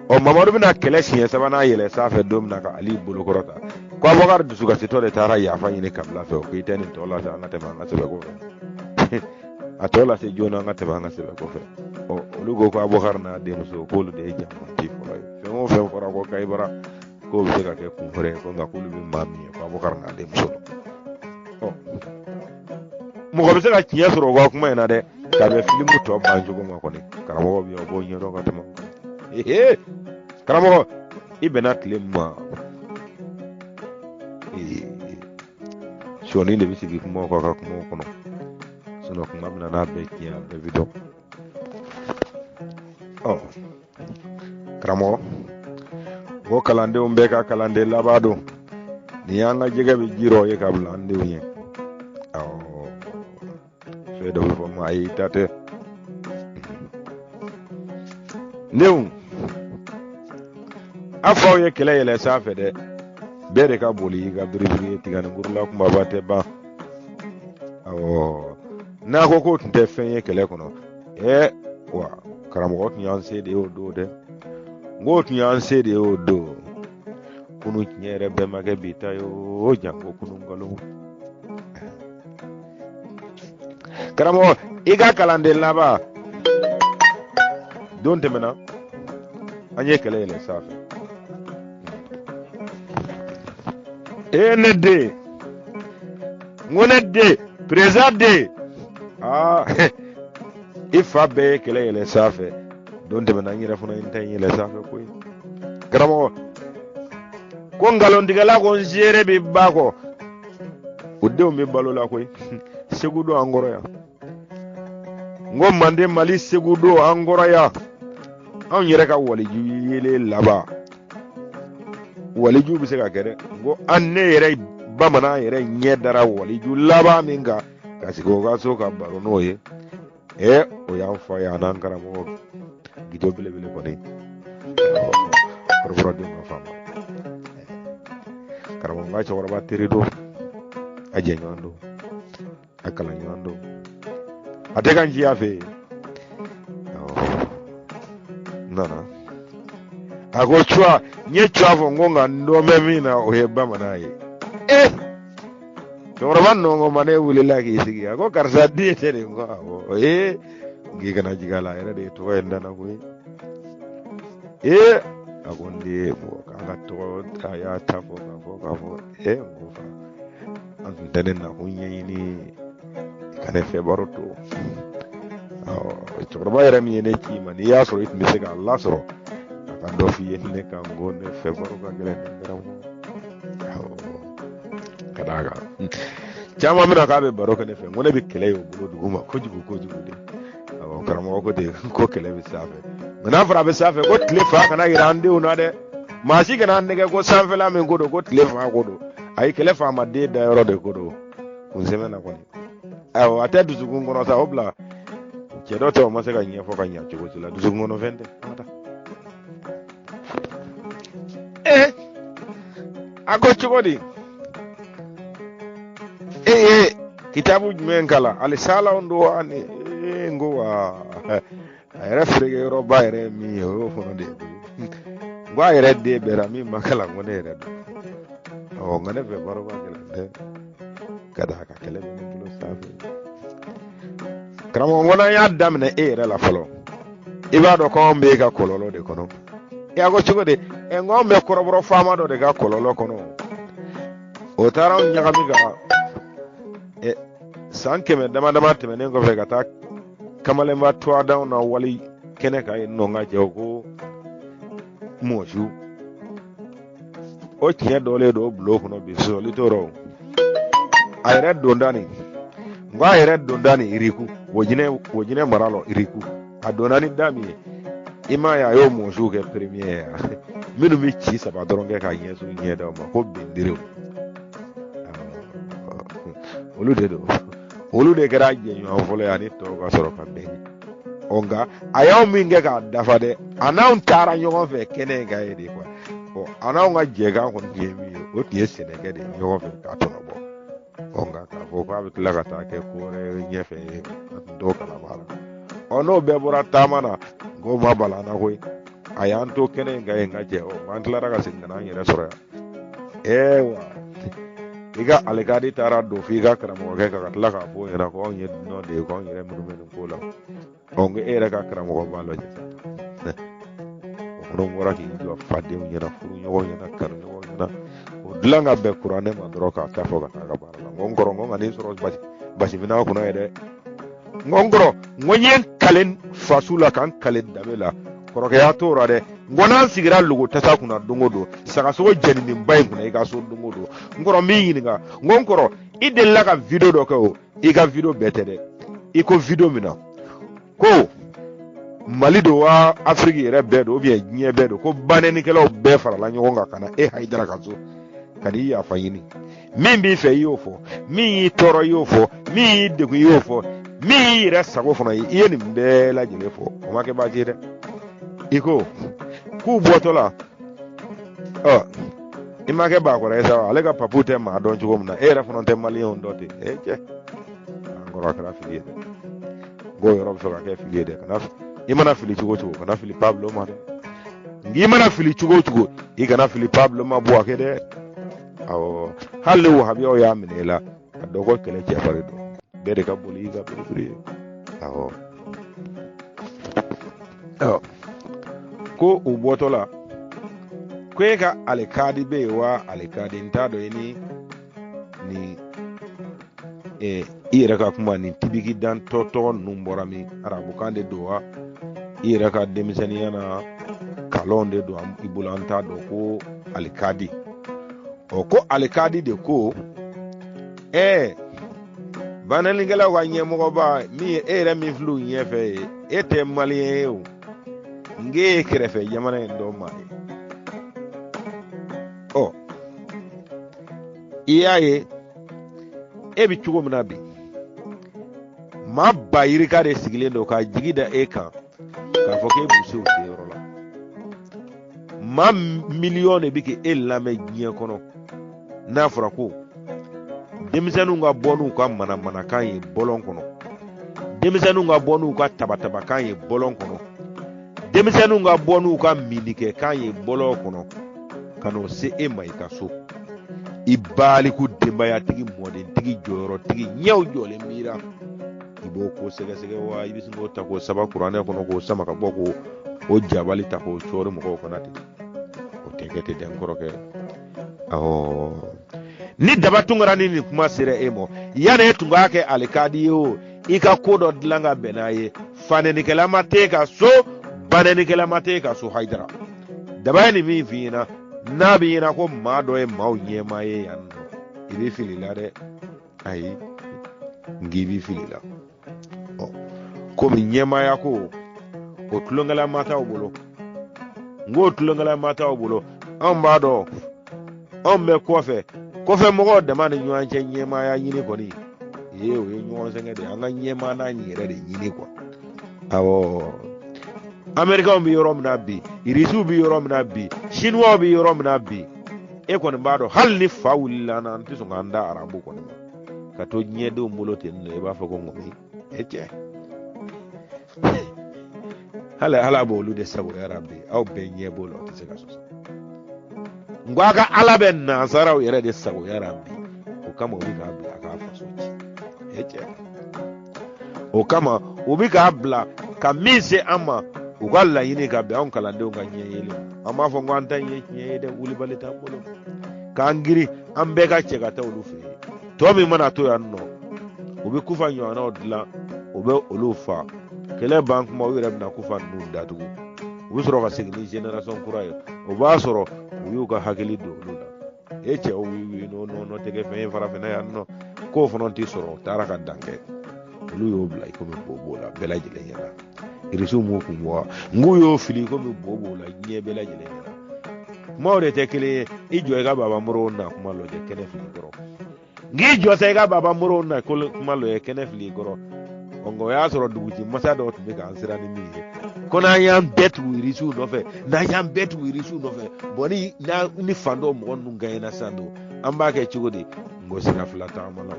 Ɔ, Mamadu bɛna kɛlɛ siɲɛ sabanan yɛlɛ sanfɛ don min na ka Ali bolokɔrɔ ta, ko Abubakar dusukasitɔ de taara yafa ɲini kabila fɛ, o k'i tɛ nin tɔ lase, an ka tɛmɛ an ka sɛbɛ ko fɛ, a tɔ lase joona, an ka tɛmɛ an ka sɛbɛ ko fɛ. Ɔ, olu ko ko Abubakar n'a denmuso, k'olu de ye janfanti fɔlɔ ye. Fɛn o fɛn fɔra ko Kayibara, k'o bɛ se ka kɛ kun wɛrɛ ye, ko nka k'olu bɛ maa min ye, ko Abubakar n'a denmuso don. Ɔ, mɔgɔ bɛ se ka tiɲɛ sɔrɔ u ka kuma in na dɛ, ka bɛn filimu tɔ ban cogo ma kɔni. Karamɔgɔ bɛ yan, o b'o ɲɛdɔn ka tɛmɛ. Ehe, karamɔgɔ, i bɛnna tile min ma, sɔɔni de bɛ sigi kumaw kan ka kumaw kɔnɔ, sinɔn kuma bɛ na n'a bɛɛ tiɲɛ, a bɛɛ bɛ dɔn. Ɔ, karamɔgɔ ko kalandenw bɛɛ ka kalanden laban don nin y'an ka jɛgɛ bɛ ji rɔ ye ka bila an denw ɲɛ. Awɔ, fɛn dɔ bɛ fɔ ma, ayi, ta tɛ denw, a faw ye kɛlɛ yɛlɛ sanfɛ dɛ, bɛɛ de ka boli i ka biribiri ye, tiganinkurula kunbaba tɛ ban. Awɔ, n'a ko k'o tun tɛ fɛn ye kɛlɛ kɔnɔ. Ɛ wa karamɔgɔ tun y'an se de ye o don dɛ. N k'o tun y'an se de ye o don. Kunu tiɲɛ yɛrɛ bɛɛ ma kɛ bi ta ye o, janko kunu nkalon. Karamɔgɔ, i ka kalanden laban don tɛmɛna, an ye kɛlɛ yɛlɛ sanfɛ. Ee ne den, n ko ne den, perezan den, aa i fa bɛɛ ye kɛlɛ yɛlɛ sanfɛ don tɛmɛna, n yɛrɛ fana ye n ta in yɛlɛ sanfɛ koyi. Karamɔgɔ ko nkalontigɛla ko n seere bɛ ba kɔ, o denw bɛ balo la koyi. Segu don an kɔrɔ yan, n ko manden mali segu don an kɔrɔ yan. Anw yɛrɛ ka waliju yelen laban, waliju bɛ se ka kɛ dɛ. N ko an ne yɛrɛ bamanan yɛrɛ ɲɛ dara waliju laban min kan ka sigi o ka so ka baro n'o ye, ɛ o y'an fa ye, a n'an karamɔgɔ gido belebele kɔni, kɔrɔbɔrɔdenw ka faama. Karamɔgɔ ka cɛkɔrɔba teri don, a jɛɲɔgɔn don, a kalanɲɔgɔn don, a tɛ ka n ci a fɛ yen. N nana, a ko cuwa, n ye cuwa fɔ, n ko nka n dɔn bɛ min na o ye bamanan ye. Ee cɛkɔrɔba nɔngɔn ne wulila k'i sigi, a ko karisa den tɛ de? N ko awɔ. Ee n k'i kana jigin a la, a yɛrɛ de ye tɔgɔ ye n dana koyi. Ee a ko n den, mɔgɔ k'an ka tɔgɔ a y'a ta fɔ k'a fɔ k'a fɔ. Ee n ko fa, an tun tɛ ne nakun ɲɛɲini ka ne fɛ baro to. Cɛkɔrɔba yɛrɛ min ye ne ci i ma, n'i y'a sɔrɔ i tun bɛ se k'a lasɔrɔ a ka dɔ f'i ye ne kan, ko ne fɛ baro ka gɛlɛn ne karamɔgɔ. Ka d'a kan caman bɛna k'a bɛ baro kɛ ne fɛ, n ko ne bɛ kɛlɛ ye o bolo dugu ma kojugu kojugu de. Awɔ karamɔgɔ ko ten ko kɛlɛ bɛ sanfɛ, nka n'a fɔra a bɛ sanfɛ, ko tile fa kana yira an denw na dɛ. Maa si kana an nɛgɛ ko sanfɛla min ko don, ko tile fa ko don. Ayi, kɛlɛ faama den da yɔrɔ de ko don kunsɛmɛ na kɔni. Awɔ, a tɛ dusukun kɔnɔ sa, o bila cɛ dɔ tɛ, o ma se ka ɲɛfɔ ka ɲɛ cogo si la, dusukun kɔnɔ fɛn tɛ. An ka taa. Ee a ko cogo di? E ye kitabu jumɛn kalan? Alisalaw don wa? Ni ee n ko wa a yɛrɛ feereke yɔrɔba yɛrɛ ye min ye, o y'o fana de ye koyi. N ko a yɛrɛ den bɛɛ la min ma kalan, ko ne yɛrɛ don. Ɔ nka ne fɛ baro ka gɛlɛn dɛ, ka d'a kan kɛlɛ bɛ ne bolo sanfɛ. Karamɔgɔ, ko n'an y'a daminɛ e yɛrɛ la fɔlɔ, i b'a dɔn k'anw b'e ka kɔlɔlɔ de kɔnɔ. E a ko cogo di? Ɛ n ko anw bɛ kɔrɔbɔrɔ faama dɔ de ka kɔlɔlɔ kɔnɔ, o taara anw ɲagami ka ɛ san 100 dama dama tɛmɛnen kɔfɛ ka taa kamalenba tuwadanw na wali kɛnɛ kan yen nɔ. N ka cɛw ko mɔsu o tiɲɛ dɔlen don bulon kɔnɔ bi, sɔsɔli t'o rɔ. A yɛrɛ donda nin, n ko a yɛrɛ donda nin iriku wojinɛ, wojinɛ mara lɔ iriku, a donna ni da min ye, i m'a ye a y'o mɔsiw kɛ premier ye minnu bɛ ci saba dɔrɔn kɛ ka ɲɛsin ɲɛdaw ma ko benderew, olu de don, olu de kɛra jɛɲɔgɔn fɔlɔ ye ani tɔw ka sɔrɔ ka bɛn. Ɔ nka a y'anw min kɛ k'a dafa dɛ, a n'anw taara ɲɔgɔn fɛ kɛnɛ in kan yen de kuwa. Ɔ a n'anw ka jɛkan kɔni tun ye min ye, o tun ye sɛnɛkɛ de ye ɲɔgɔn fɛ k'a tɔnɔ bɔ. Ɔ nka k'a fɔ k'a bɛ tila ka taa kɛ ko wɛrɛ ye ɲɛfɛ ye, an tun t'o kalama la. Ɔ n'o bɛɛ bɔra taama na, k'o ma bala an na koyi, a y'an to kɛnɛ in kan yen ka jɛ. Ɔ an tilara ka segin ka na an yɛrɛ sɔrɔ yan. Ee wa i ka alikadi taara don f'i ka karamɔgɔkɛ kan ka tila k'a fɔ o ɲɛna ko anw ye dunan de ye, ko anw yɛrɛ minnu bɛ nin ko la. Ɔ n ko e yɛrɛ ka karamɔgɔ b'a lajɛ sa, o fana bɔra k'i jɔ fadenw ɲɛna, furuɲɔgɔnw ɲɛna, kanuɲɔgɔnw ɲɛna, o dilan ka bɛn kuranɛ ma dɔrɔn k'a ta fɔ ka taa ka baara la. N ko n kɔrɔ, n ko nka n'i sɔrɔ basiminɛn kunna ye dɛ. N ko n kɔrɔ, n ko n ye n kale faso la ka n kale danbe la, kɔrɔkɛya t'o la dɛ. N ko n'an sigira logo tasa kunna don o don, sagasogo jɛninenba in kunna i ka so don o don, n kɔrɔ n b'i ɲininka. N ko n kɔrɔ, i delila ka video dɔ kɛ, o i ka video bɛɛ tɛ dɛ, i ko video min na ko mali don wa afiriki yɛrɛ bɛɛ don, ou bien diɲɛ bɛɛ don, ko banɛnikɛlaw bɛɛ farala ɲɔgɔn kan ka na e hayidara ka so ka n'i yafa ɲini. Min b'i fɛ i y'o fɔ, min y'i tɔɔrɔ i y'o fɔ, min y'i degun i y'o fɔ, min y'i yɛrɛ sago fana ye, i ye nin bɛɛ lajɛlen fɔ. O ma kɛ baasi ye dɛ. I ko k'u bɔtɔ la, ɔ i ma kɛ baakɔrɔ ye sa, ale ka papu tɛ maa dɔn cogo min na, e yɛrɛ fana tɛ maliyɛnw dɔn ten. E cɛ, an kɔrɔ, a kɛra fili ye dɛ. K'o yɔrɔ bɛ fɛ ka kɛ fili ye dɛ. Kana i mana fili cogo o cogo, kana fili Pablo ma dɛ. N'i mana fili cogo o cogo, i kana fili Pablo ma Buwake dɛ. Awɔ, hali ni wahabiyaw y'a minɛ i la, a dɔn ko kɛlɛ cɛfarin don. Bɛɛ de ka boli i ka biribiri ye. Awɔ. Ɔ, ko u bɔtɔ la, ko e ka alikadi bɛ yen wa alikadi n t'a dɔn i ni nin i yɛrɛ ka kuma nin tibiki dan tɔ tɔgɔ ninnu bɔra min, arabukan de don wa, i yɛrɛ ka denmisɛnninya na kalɔn de don i bolo, an t'a dɔn ko alikadi. Ɔ, ko alikadi de ko banɛnikɛlaw ka ɲɛmɔgɔba min ye e yɛrɛ min filɛ u ɲɛfɛ ye, e tɛ maliyɛn ye o, nk'e ye kɛrɛfɛ jamana in dɔ maa ye. Ɔ, i y'a ye e bɛ cogo min na bi, maa ba yirika de sigilen don k'a jigi da e kan k'a fɔ k'e bɛ se u seyɔrɔ la. Maa miliyɔn de bɛ k'e lamɛn diɲɛ kɔnɔ. N'a fɔra ko denmisɛnninw ka bɔ n'u ka manamanakan ye bɔlɔn kɔnɔ, denmisɛnninw ka bɔ n'u ka tabatabakan ye bɔlɔn kɔnɔ, denmisɛnninw ka bɔ n'u ka minnikɛkan ye bɔlɔn kɔnɔ, ka n'o se e ma i ka so, i baliku denbayatigi, mɔdentigi, jɔyɔrɔtigi, ɲɛw jɔlen b'i la, i b'o ko sɛgɛsɛgɛ wa i bɛ sin k'o ta k'o saba kuranɛ kɔnɔ k'o sama ka bɔ k'o o jabali ta k'o cɔri mɔgɔw kunna ten? O tɛ kɛ ten dɛ, n kɔrɔkɛ. Awɔ, ni Daba Tunkara ni nin kuma sera e ma, yanni e tun k'a kɛ alikadi ye o, i ka ko dɔ dilan ka bɛn n'a ye. Fanɛnikɛla ma t'e ka so, banɛnikɛla ma t'e ka so. Hayidara, Daba ye nin min f'i ɲɛna, n'a b'i ɲɛna ko maa dɔ ye maaw ɲɛmaa ye yan nɔ, i bɛ fili la dɛ. Ayi, n k'i bɛ fili la. Ɔ, komi ɲɛmaaya ko o tulonkɛla ma t'aw bolo, n k'o tulonkɛla ma t'aw bolo. Anw b'a dɔn, anw bɛ kɔfɛ, kɔfɛ mɔgɔw dama ni ɲɔgɔn cɛ ɲɛmaaya ɲini kɔni ye, o ye ɲɔgɔn sɛgɛn de ye. An ka ɲɛmaa n'an yɛrɛ de ɲini kuwa. Awɔ, Amerikaw bɛ yɔrɔ min na bi, Irisiw bɛ yɔrɔ min na bi, Siniwaw bɛ yɔrɔ min na bi, e kɔni b'a dɔn hali ni fa wulila an na, an tɛ sɔn k'an da arabu kɔni ma ka to diɲɛdenw bolo ten nɔ. I b'a fɔ ko ŋɔmi e cɛ, hali Ala b'olu de sagoya la bi, aw bɛɛ ɲɛ b'o la, o tɛ se ka sɔsɔ. N ko a ka Ala bɛ nansaraw yɛrɛ de sagoya la bi, o kama u bɛ k'a bila a k'a faso ci. E cɛ, o kama u bɛ k'a bila ka min se an ma, u ka laɲini ka bɛn anw kalandenw ka ɲɛ yelen. An b'a fɔ ko an ta ye tiɲɛ ye dɛ, wulibali t'an bolo k'an girin, an bɛɛ ka cɛ ka taa olu fɛ yen. Tɔ min mana to yan nɔ, u bɛ kufa ɲɔgɔnnaw dilan, u bɛ olu fa. Kɛlɛ ban kuma, u yɛrɛ bɛna kufa ninnu datugu, u bɛ sɔrɔ ka segin ni génération kura ye. O b'a sɔrɔ u y'u ka hakili don olu la. E cɛw, wi n'o nɔ tɛ kɛ fɛn ye farafinna yan nɔ, k'o fana tɛ sɔrɔ. U taara ka dan kɛ, olu y'o bila i komi bo b'o la bɛɛ lajɛlen ɲɛna. Irisiw m'u kun bɔ, n k'u y'o fili komi bo b'o la diɲɛ bɛɛ lajɛlen ɲɛna. Kumaw de tɛ kelen ye. I jɔ i ka Baba Morow na kuma lajɛ kɛnɛ fili kɔrɔ. N k'i jɔ sa i ka Baba Morow na kuma lajɛ kɛnɛ fili kɔrɔ. Nka o y'a sɔrɔ duguci masa dɔw tun bɛ k'an siran ni min ye, ko n'an y'an bɛɛ tugu irisiw nɔfɛ, n'an y'an bɛɛ tugu irisiw nɔfɛ, bɔn ni n'a ni fan dɔw mɔgɔ ninnu gaɲɛna sisan don, an b'a kɛ cogo di? N ko sira fila tagamanaw,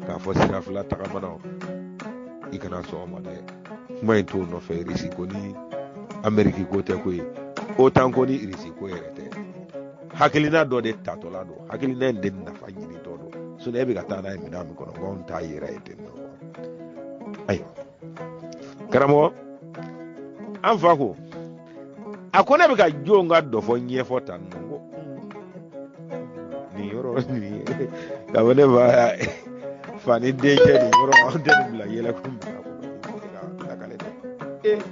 k'a fɔ sira fila tagamanaw, i kana sɔn o ma dɛ. Kuma in t'o nɔfɛ. Irisi ko ni Ameriki ko tɛ ko ye, OTAN ko ni irisi ko yɛrɛ tɛ. Hakilina dɔ de tatɔla don, hakilina in de nafa ɲinitɔ don. Sinɔn e bɛ ka taa n'a ye minɛn min kɔnɔ, k'anw t'a yɛrɛ ye ten nɔ. Ayiwa karamɔgɔ, an fa ko a ko ne bɛ ka jɔn ka dɔfɔ ɲɛfɔ tan nɔ? Ko nin yɔrɔ nin ka fɔ ne fa fa ni den cɛ, nin yɔrɔ an tɛ nin bila yɛlɛ ko bila kɔnɔ dɛ.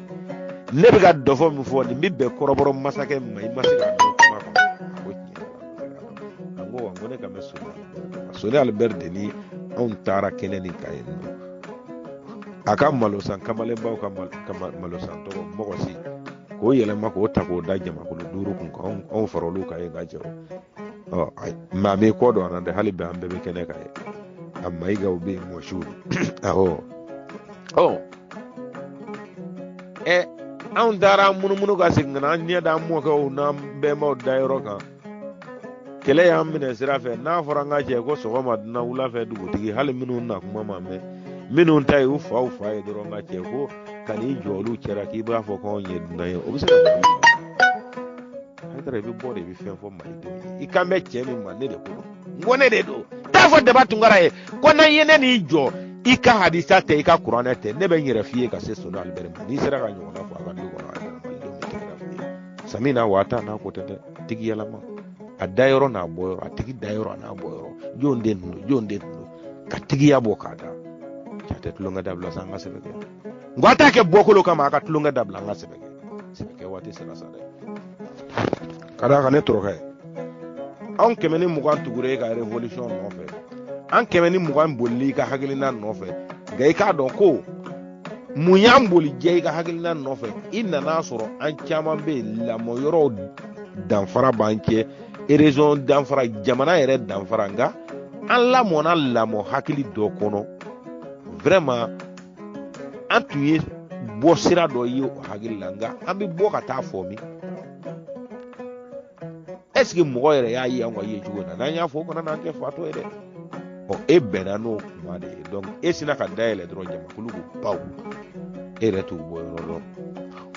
Ne bɛ ka dɔfɔ min fɔ, nin bɛ bɛn kɔrɔbɔrɔ masakɛ min ma, i ma se k'a dɔn kuma kɔnɔ. A ko tiɲɛ yɛrɛ la, a ma se k'a dɔn. A ko wa, n ko ne kan bɛ Soni Alibɛri de ma. Soni Alibɛri de ni anw taara kɛnɛ nin kan yen nɔ, a ka malosan kamalenbaw ka malosan tɔgɔ mɔgɔ si k'o yɛlɛma k'o ta k'o da jamakulu 5 kun kan, anw fara olu kan yen ka jɛ. Ɔ, maa m'i kɔ don an na dɛ, hali bi an bɛɛ bɛ kɛnɛ kan yen. A Mayigaw bɛ yen, mɔsiw don. Awɔ. Ɔ ɛ, anw taara an munumunu ka segin ka na an ɲɛ da an mɔkɛw n'an bɛnbaw dayɔrɔ kan. Kɛlɛ y'an minɛ sira fɛ. N'a fɔra an ka cɛ ko sɔgɔma dunan, wula fɛ dugutigi, hali minnu na kuma ma mɛn, Minnu ta ye u faw fa ye dɔrɔn, ka cɛ ko ka n'i jɔ olu cɛla k'i b'a fɔ k'anw ye dunan ye, o bɛ se ka kɛ. Hayidara, i bɛ bɔ de, i bɛ fɛn fɔ malidenw ye. I kan bɛ cɛ min ma, ne de ko don, n ko ne de don. Taa fɔ Daba Tunkara ye ko n'an ye ne n'i jɔ, i ka hadisa tɛ, i ka kuranɛ tɛ, ne bɛ n yɛrɛ f'i ye ka se Soni Alibɛri ma. N'i sera ka ɲɔgɔnna fɔ a ka du kɔnɔ, Hayidara, malidenw bɛ tɛgɛrɛ f'i ye. Samina wa ta n'a ko tɛ dɛ, tigiyalama a dayɔrɔ n'a bɔyɔrɔ, a tigi dayɔrɔ a n'a bɔyɔrɔ, jɔn den tun don, jɔn den tun don, ka tigiya bɔ k'a da. Cɛ tɛ tulonkɛ dabila sa, an ka sɛbɛ kɛ. Nko a t'a kɛ bɔkolo kama, a ka tulonkɛ dabila, an ka sɛbɛ kɛ. Sɛbɛ kɛ waati sera sa dɛ. Ka d'a kan ne tɔrɔkɛ, anw 120 tugura e ka révolution nɔfɛ, an 120 bolili i ka hakilina nɔfɛ. Nka i k'a dɔn ko mun y'an boli jɛ i ka hakilina nɔfɛ? I nana sɔrɔ an caman bɛ yen, lamɔ yɔrɔw danfara b'an cɛ, région danfara, jamana yɛrɛ danfara, nka an lamɔna lamɔ hakili dɔ kɔnɔ. Vraiment, an tun ye bɔ sira dɔ ye o hakili la, nka an bɛ bɔ ka taa fɔ min? Est ce que mɔgɔ yɛrɛ y'a ye anw ka ye cogo na? N'an y'a fɔ, o kana n'an kɛ fatɔ ye dɛ. Ɔ, e bɛnna n'o kuma de ye, donc e sina ka dayɛlɛ dɔrɔn, jamakulu ko baw, e yɛrɛ t'u bɔ yɔrɔ dɔn.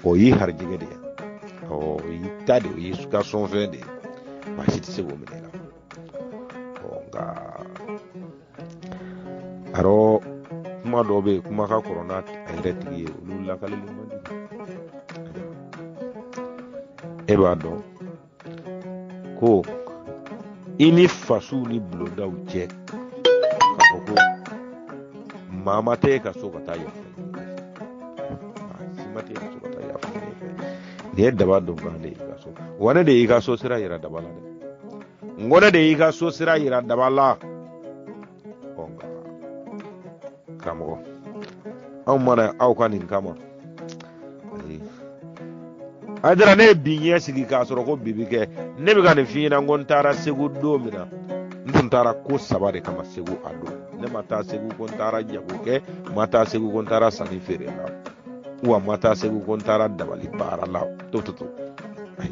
O y'i harijɛgɛ de ye, ɔ, o y'i ta de, o y'i ka sɔnfɛn de ye, maa si tɛ se k'o minɛ i la. Ɔ, nka arɔ kuma dɔw bɛ yen, kuma ka kɔrɔ n'a a yɛrɛ tigi ye, olu lakaleli man di. E b'a dɔn ko i ni fasuw ni bulondaw cɛ, k'a fɔ ko maa ma tɛ e ka so ka taa yafa ɲini e fɛ, maa si ma tɛ e ka so ka taa yafa ɲini e fɛ. Nin ye daba donkan de ye i ka so. Wa ne de y'i ka so sira yira daba la dɛ. N ko ne de y'i ka so sira yira daba la. Ɔ, nka karamɔgɔ, anw ma na aw ka nin kama. Ayi, Hayidara, ne ye bi ɲɛ sigi k'a sɔrɔ ko bi bi kɛ. Ne bɛ ka nin f'i ɲɛna, n ko n taara Segu don min na, n tun taara ko saba de kama Segu a don. Ne ma taa Segu ko n taara jago kɛ, n ma taa Segu ko n taara sanni feere la, wa n ma taa Segu ko n taara dabali baara la. To to to, ayi,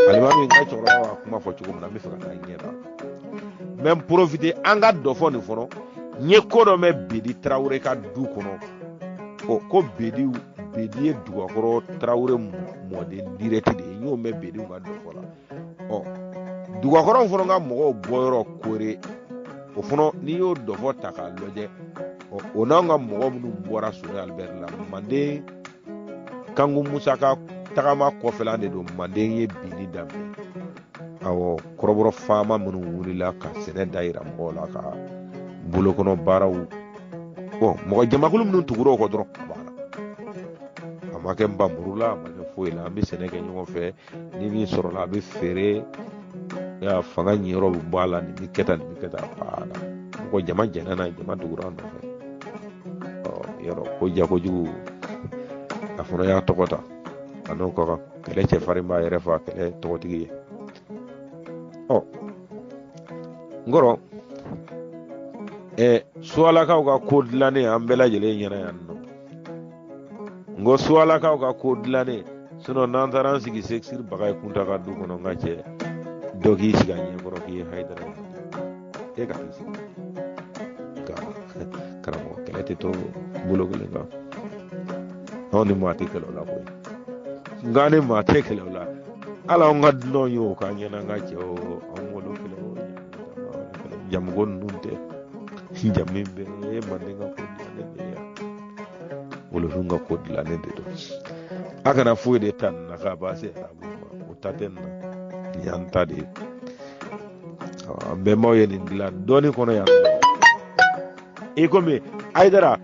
alimami, n ka cɛkɔrɔba b'a kuma fɔ cogo min na, n bɛ fɛ ka taa ɲɛ da. N bɛ n profiter an ka dɔ fɔ nin fɔlɔ. N ye ko dɔ mɛn Bedi Tarawele ka du kɔnɔ. Ɔ, ko Bedi, Bedi ye Dugakɔrɔ Tarawele mɔden direct de ye. N y'o mɛn Bediw ka dɔ fɔ la. Ɔ, Dugakɔrɔ fana ka mɔgɔw bɔyɔrɔ Kore, o fana, n'i y'o dɔfɔ ta k'a lajɛ, ɔ, o n'anw ka mɔgɔ minnu bɔra Soni Alibɛri la, Manden Kanku Musa ka tagama kɔfɛla de don. Manden ye binni daminɛ. Awɔ, kɔrɔbɔrɔ faama minnu wulila ka sɛnɛ da yira mɔgɔw la, ka bolokɔnɔ baaraw, bɔn, mɔgɔ jamakulu minnu tugura o kɔ dɔrɔn, a banna. A ma kɛ npanmuru la, a ma kɛ foyi la. An bɛ sɛnɛ kɛ ɲɔgɔn fɛ, ni min sɔrɔla a bɛ feere, fanga ɲiyɔrɔ bɛ bɔ a la, nin bɛ kɛ tan, nin bɛ kɛ tan, a banna. Mɔgɔ jama jɛnna n'a ye, jama tugura a nɔfɛ. Ɔ, yɔrɔ ko ja kojugu, a fana y'a tɔgɔ ta, a n'o ka kan. Kɛlɛ cɛfarin b'a yɛrɛ faa kɛlɛ tɔgɔtigi ye. Ɔ, n kɔrɔ, Suwalakaw ka ko dilannen an bɛɛ lajɛlen ɲɛna yan nɔ. N ko Suwalakaw ka ko dilannen, sinɔn n'an taara an sigi Sekisiri Bagayi Kunta ka du kɔnɔ, n ka cɛ, dɔ k'i sigi a ɲɛkɔrɔ k'i ye Hayidara ye, e ka t'i sigi. Nka karamɔgɔ, kɛlɛ tɛ to bolo kelen kan. Anw ni maa tɛ kɛlɛ o la koyi. Nka ni maa tɛ kɛlɛ o la, hali anw ka dunanw ye o k'an ɲɛna, n ka cɛ, o anw b'olu kɛlɛ. O jamuko ninnu tɛ jamu bɛɛ ye manden ka ko dilannen de ye, wolofinw ka ko dilannen de don. A kana foyi de ta nin na k'a b'a se arabu ma, o ta tɛ nin na, nin y'an ta de ye. An bɛnbaw ye nin dilan dɔɔni kɔnɔ yan. I komi Hayidara,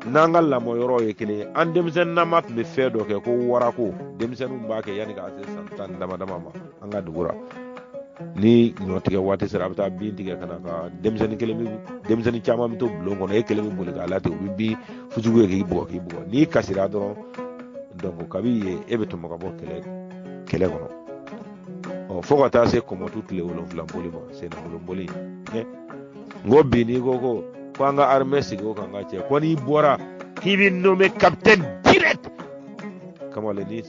n'an ka lamɔ yɔrɔ ye kelen ye, an denmisɛnninnama tun bɛ fɛn dɔ kɛ ko warako. Denmisɛnninw b'a kɛ yanni k'a se san 10 dama dama ma an ka dugu la. Ni ɲɔ tigɛ waati sera, a bɛ taa bin tigɛ ka na, ka denmisɛnnin kelen bɛ, denmisɛnnin caman bɛ to bulon kɔnɔ, e kelen bɛ boli k'a latigɛ, u bɛ bin fusugu ye k'i bugɔ, k'i bugɔ. N'i kasira dɔrɔn, donc kabi yen e bɛ tɔmɔ ka bɔ kɛlɛ kɔnɔ. Ɔ, fo ka taa se kɔmɔtu tile 7 boli ma, sennangolon boli. N ko bi n'i ko ko an ka armée sigi o kan, ka cɛ, ko n'i bɔra k'i bɛ nommé capitaine direct, kamalen, ni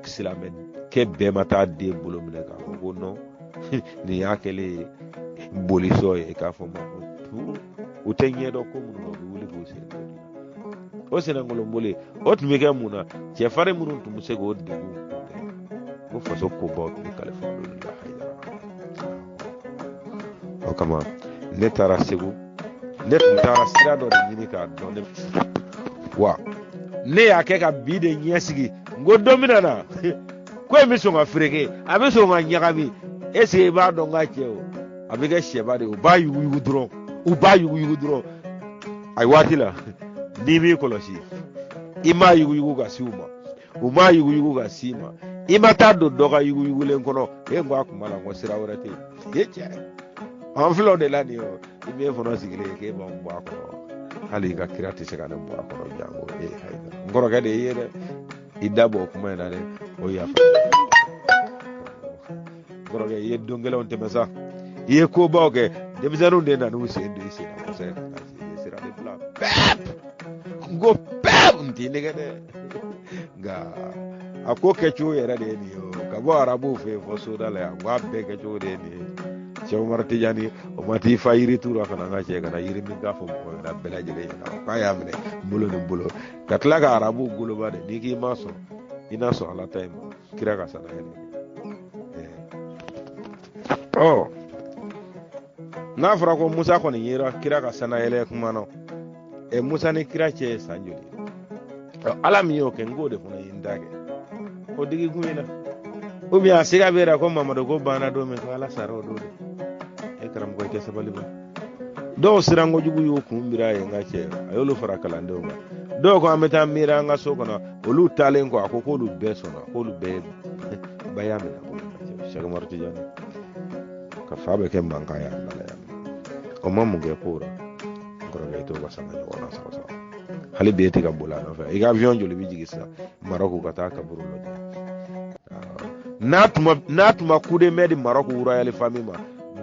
silamɛ kɛ bɛɛ ma taa den bolo minɛ k'a fɔ ko non, nin y'a kɛlen ye bolisɔ ye, k'a fɔ ma ko tu, u tɛ ɲɛ dɔn ko minnu na. O senankolonboli o tun bɛ kɛ mun na? Cɛfarin minnu tun bɛ se k'o degun kunbɛn, ko faso kobaw tun bɛ kalifa olu de la. Hayidara, o kama ne taara Segu, ne tun taara sira dɔ de ɲini k'a dɔn ne wa ne y'a kɛ ka bi de ɲɛsigi. N ko don bɛna na, ko in bɛ sɔn ka fereke, a bɛ sɔn ka ɲagami. Est-ce que i b'a dɔn n ka cɛ, o a bɛ kɛ sɛba de ye. U b'a yuguyugu dɔrɔn, u b'a yuguyugu dɔrɔn. A waati la, n'i m'i kɔlɔsi, i m'a yuguyugu ka si u ma, u m'a yuguyugu ka s'i ma, i ma taa don dɔ ka yuguyugulen kɔnɔ. E ko a kuma la, n ko sira wɛrɛ tɛ yen. E cɛ, an filɛ o de la nin ye. O i b'e fana sigilen ye k'e b'anw bɔ a kɔnɔ, hali i ka kira tɛ se ka ne bɔ a kɔnɔ. Jango e Hayidara, n kɔrɔkɛ de y'i ye dɛ, i da bɔ o kuma in na dɛ, o yafa. Kɔrɔkɛ, i ye don gɛlɛnw tɛmɛ sa, i ye kobaw kɛ. Denmisɛnninw de nan'u sen don i sen na kosɛbɛ ka taa se i ye sira de bila pɛp. N ko pɛp, n t'i nɛgɛ dɛ, nka a ko kɛcogo yɛrɛ de ye nin ye. O ka bɔ arabuw fɛ yen fɔ soda la yan, n ko a bɛɛ kɛcogo de ye nin ye. Sɛki Umaru Tijani, o ma t'i fa yiri turu ka na n ka cɛ ka na yiri min k'a fɔ mɔgɔ ɲɛna bɛɛ lajɛlen ɲɛna k'a y'a minɛ n bolo ni n bolo ka tila ka arabuw goloba de. N'i k'i ma sɔn, i na sɔn Ala ta in ma, kira ka sannayɛlɛ. Ɔ n'a fɔra ko Musa kɔni yera kira ka sannayɛlɛ kuma na, ɛ Musa ni kira cɛ ye san joli? Ɔ Ala min y'o kɛ, n k'o de fana ye n ta kɛ o digi kun in na. Ou bien a siga bɛ ko Mamadu ko banna don min, ko Ala sara o don de. E karamɔgɔ, i tɛ sabali ba. Dɔw siran kojugu y'u kun biri a ye. N ka cɛ, a y'olu fara kalandenw kan. Dɔw ko an bɛ taa miiri an ka so kɔnɔ. Olu taalen kɔ, a ko k'olu bɛɛ sɔnna, k'olu bɛɛ baya minɛ. Sɛki Umaru Tijani ka fa bɛ kɛ mankan ye a la yan, o ma mun kɛ ko la. N kɔrɔkɛ, i t'o ka sanga ɲɔgɔn na sɔrɔ sa. Hali bi e tɛ ka boli a nɔfɛ. I ka avion joli bɛ jigin sisan Marɔku ka taa kaburu lajɛ? N'a tun ma coup de main di Marɔku royal famille ma